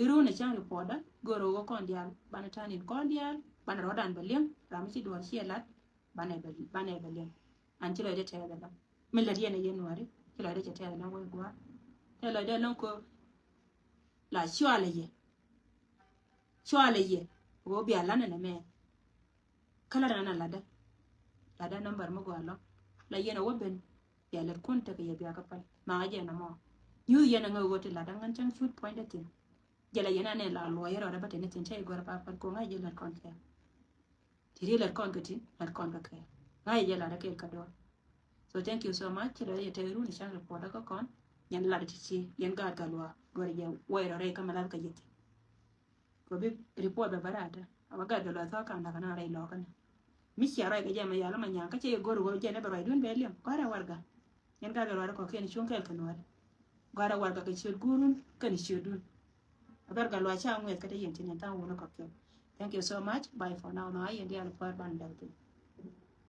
Irun ɛ cäŋ report dä gör ɣöö kɔn diaal banɛ ta̱a̱ nin kɔn diaal banɛ rɔ̱dan bɛ liŋ ram mi ci duɔ̱ɔ̱r ciɛ lat. Banɛ bɛ banɛ bɛ liŋ. An ci lɔcdä tɛɛth ɛlɔ̱ŋ mi lät yɛn ɛ yɛn Nuääri ci lɔcdä cɛ tɛɛth ɛlɔ̱ŋ wec gua̱a̱r. Tɛɛth lɔcdä ɛlɔ̱ŋ köö la cualɛ yɛ. Cualɛ yɛ ɣöö bia la̱t ɛn ɛmɛ. Kä lat ɛn ɛn a latdä. Lat dee number mi gɔaa lɔ. La yɛn a wä ben. Bia lɛt kun tekɛ yɛ bia kä päl. Ma a jɛ na mɔ. Nyuth yɛn a ŋä ɣöö ti lat a ŋän cäŋ cut puɔ̱nydɛ thi̱n. Jɛ la yɛn a nɛ la luɔyɛ rɔɔdɛ bä teni thi̱n cä i̱ gɔr a pa päl ko ŋa̱c jɛ lat kɔn kɛ. Ti ri lat kɔn kɛ ti lat kɔn kɛ kɛ. Ŋa̱c jɛ lat a kɛ kä dɔɔr. So thank you so much. Ci lɔ yɛ tɛk run i̱ cäŋ report a kä kɔn. Yɛn lat ti ci yɛn gaat gat luaak gɔr jɛ wɔy rɔ rɛy kä ma lat kä jɛ thi̱n. Kɛ bi report bɛ bä rat a bä gat kɛ luath thɔk ka̱n da̱k kɛ na rɛy lɔkä ni. Mi cia ruac kɛ jɛ mɛ yal mɛ nyaŋ kä cɛ yɛ go̱r wä jɛ ni bɛ ruacdun bɛ liɛm gɔ̱rɛ warɛga. Yɛn gat kɛ luath kɔkiɛn cuŋ kɛɛl kɛ nuɔ̱ɔ̱ri. Gɔ̱rɛ warɛga kɛ ciötdun kɛn ciötdun. A gɔ̱rɛ kɛ luath ca ŋuɛth kä te yɛn tin yɛn tha̱a̱ŋ wun kɔkiɛn. Thank you so much. Bye for now. Ma yɛn diaal kuäär ban dɛk piny.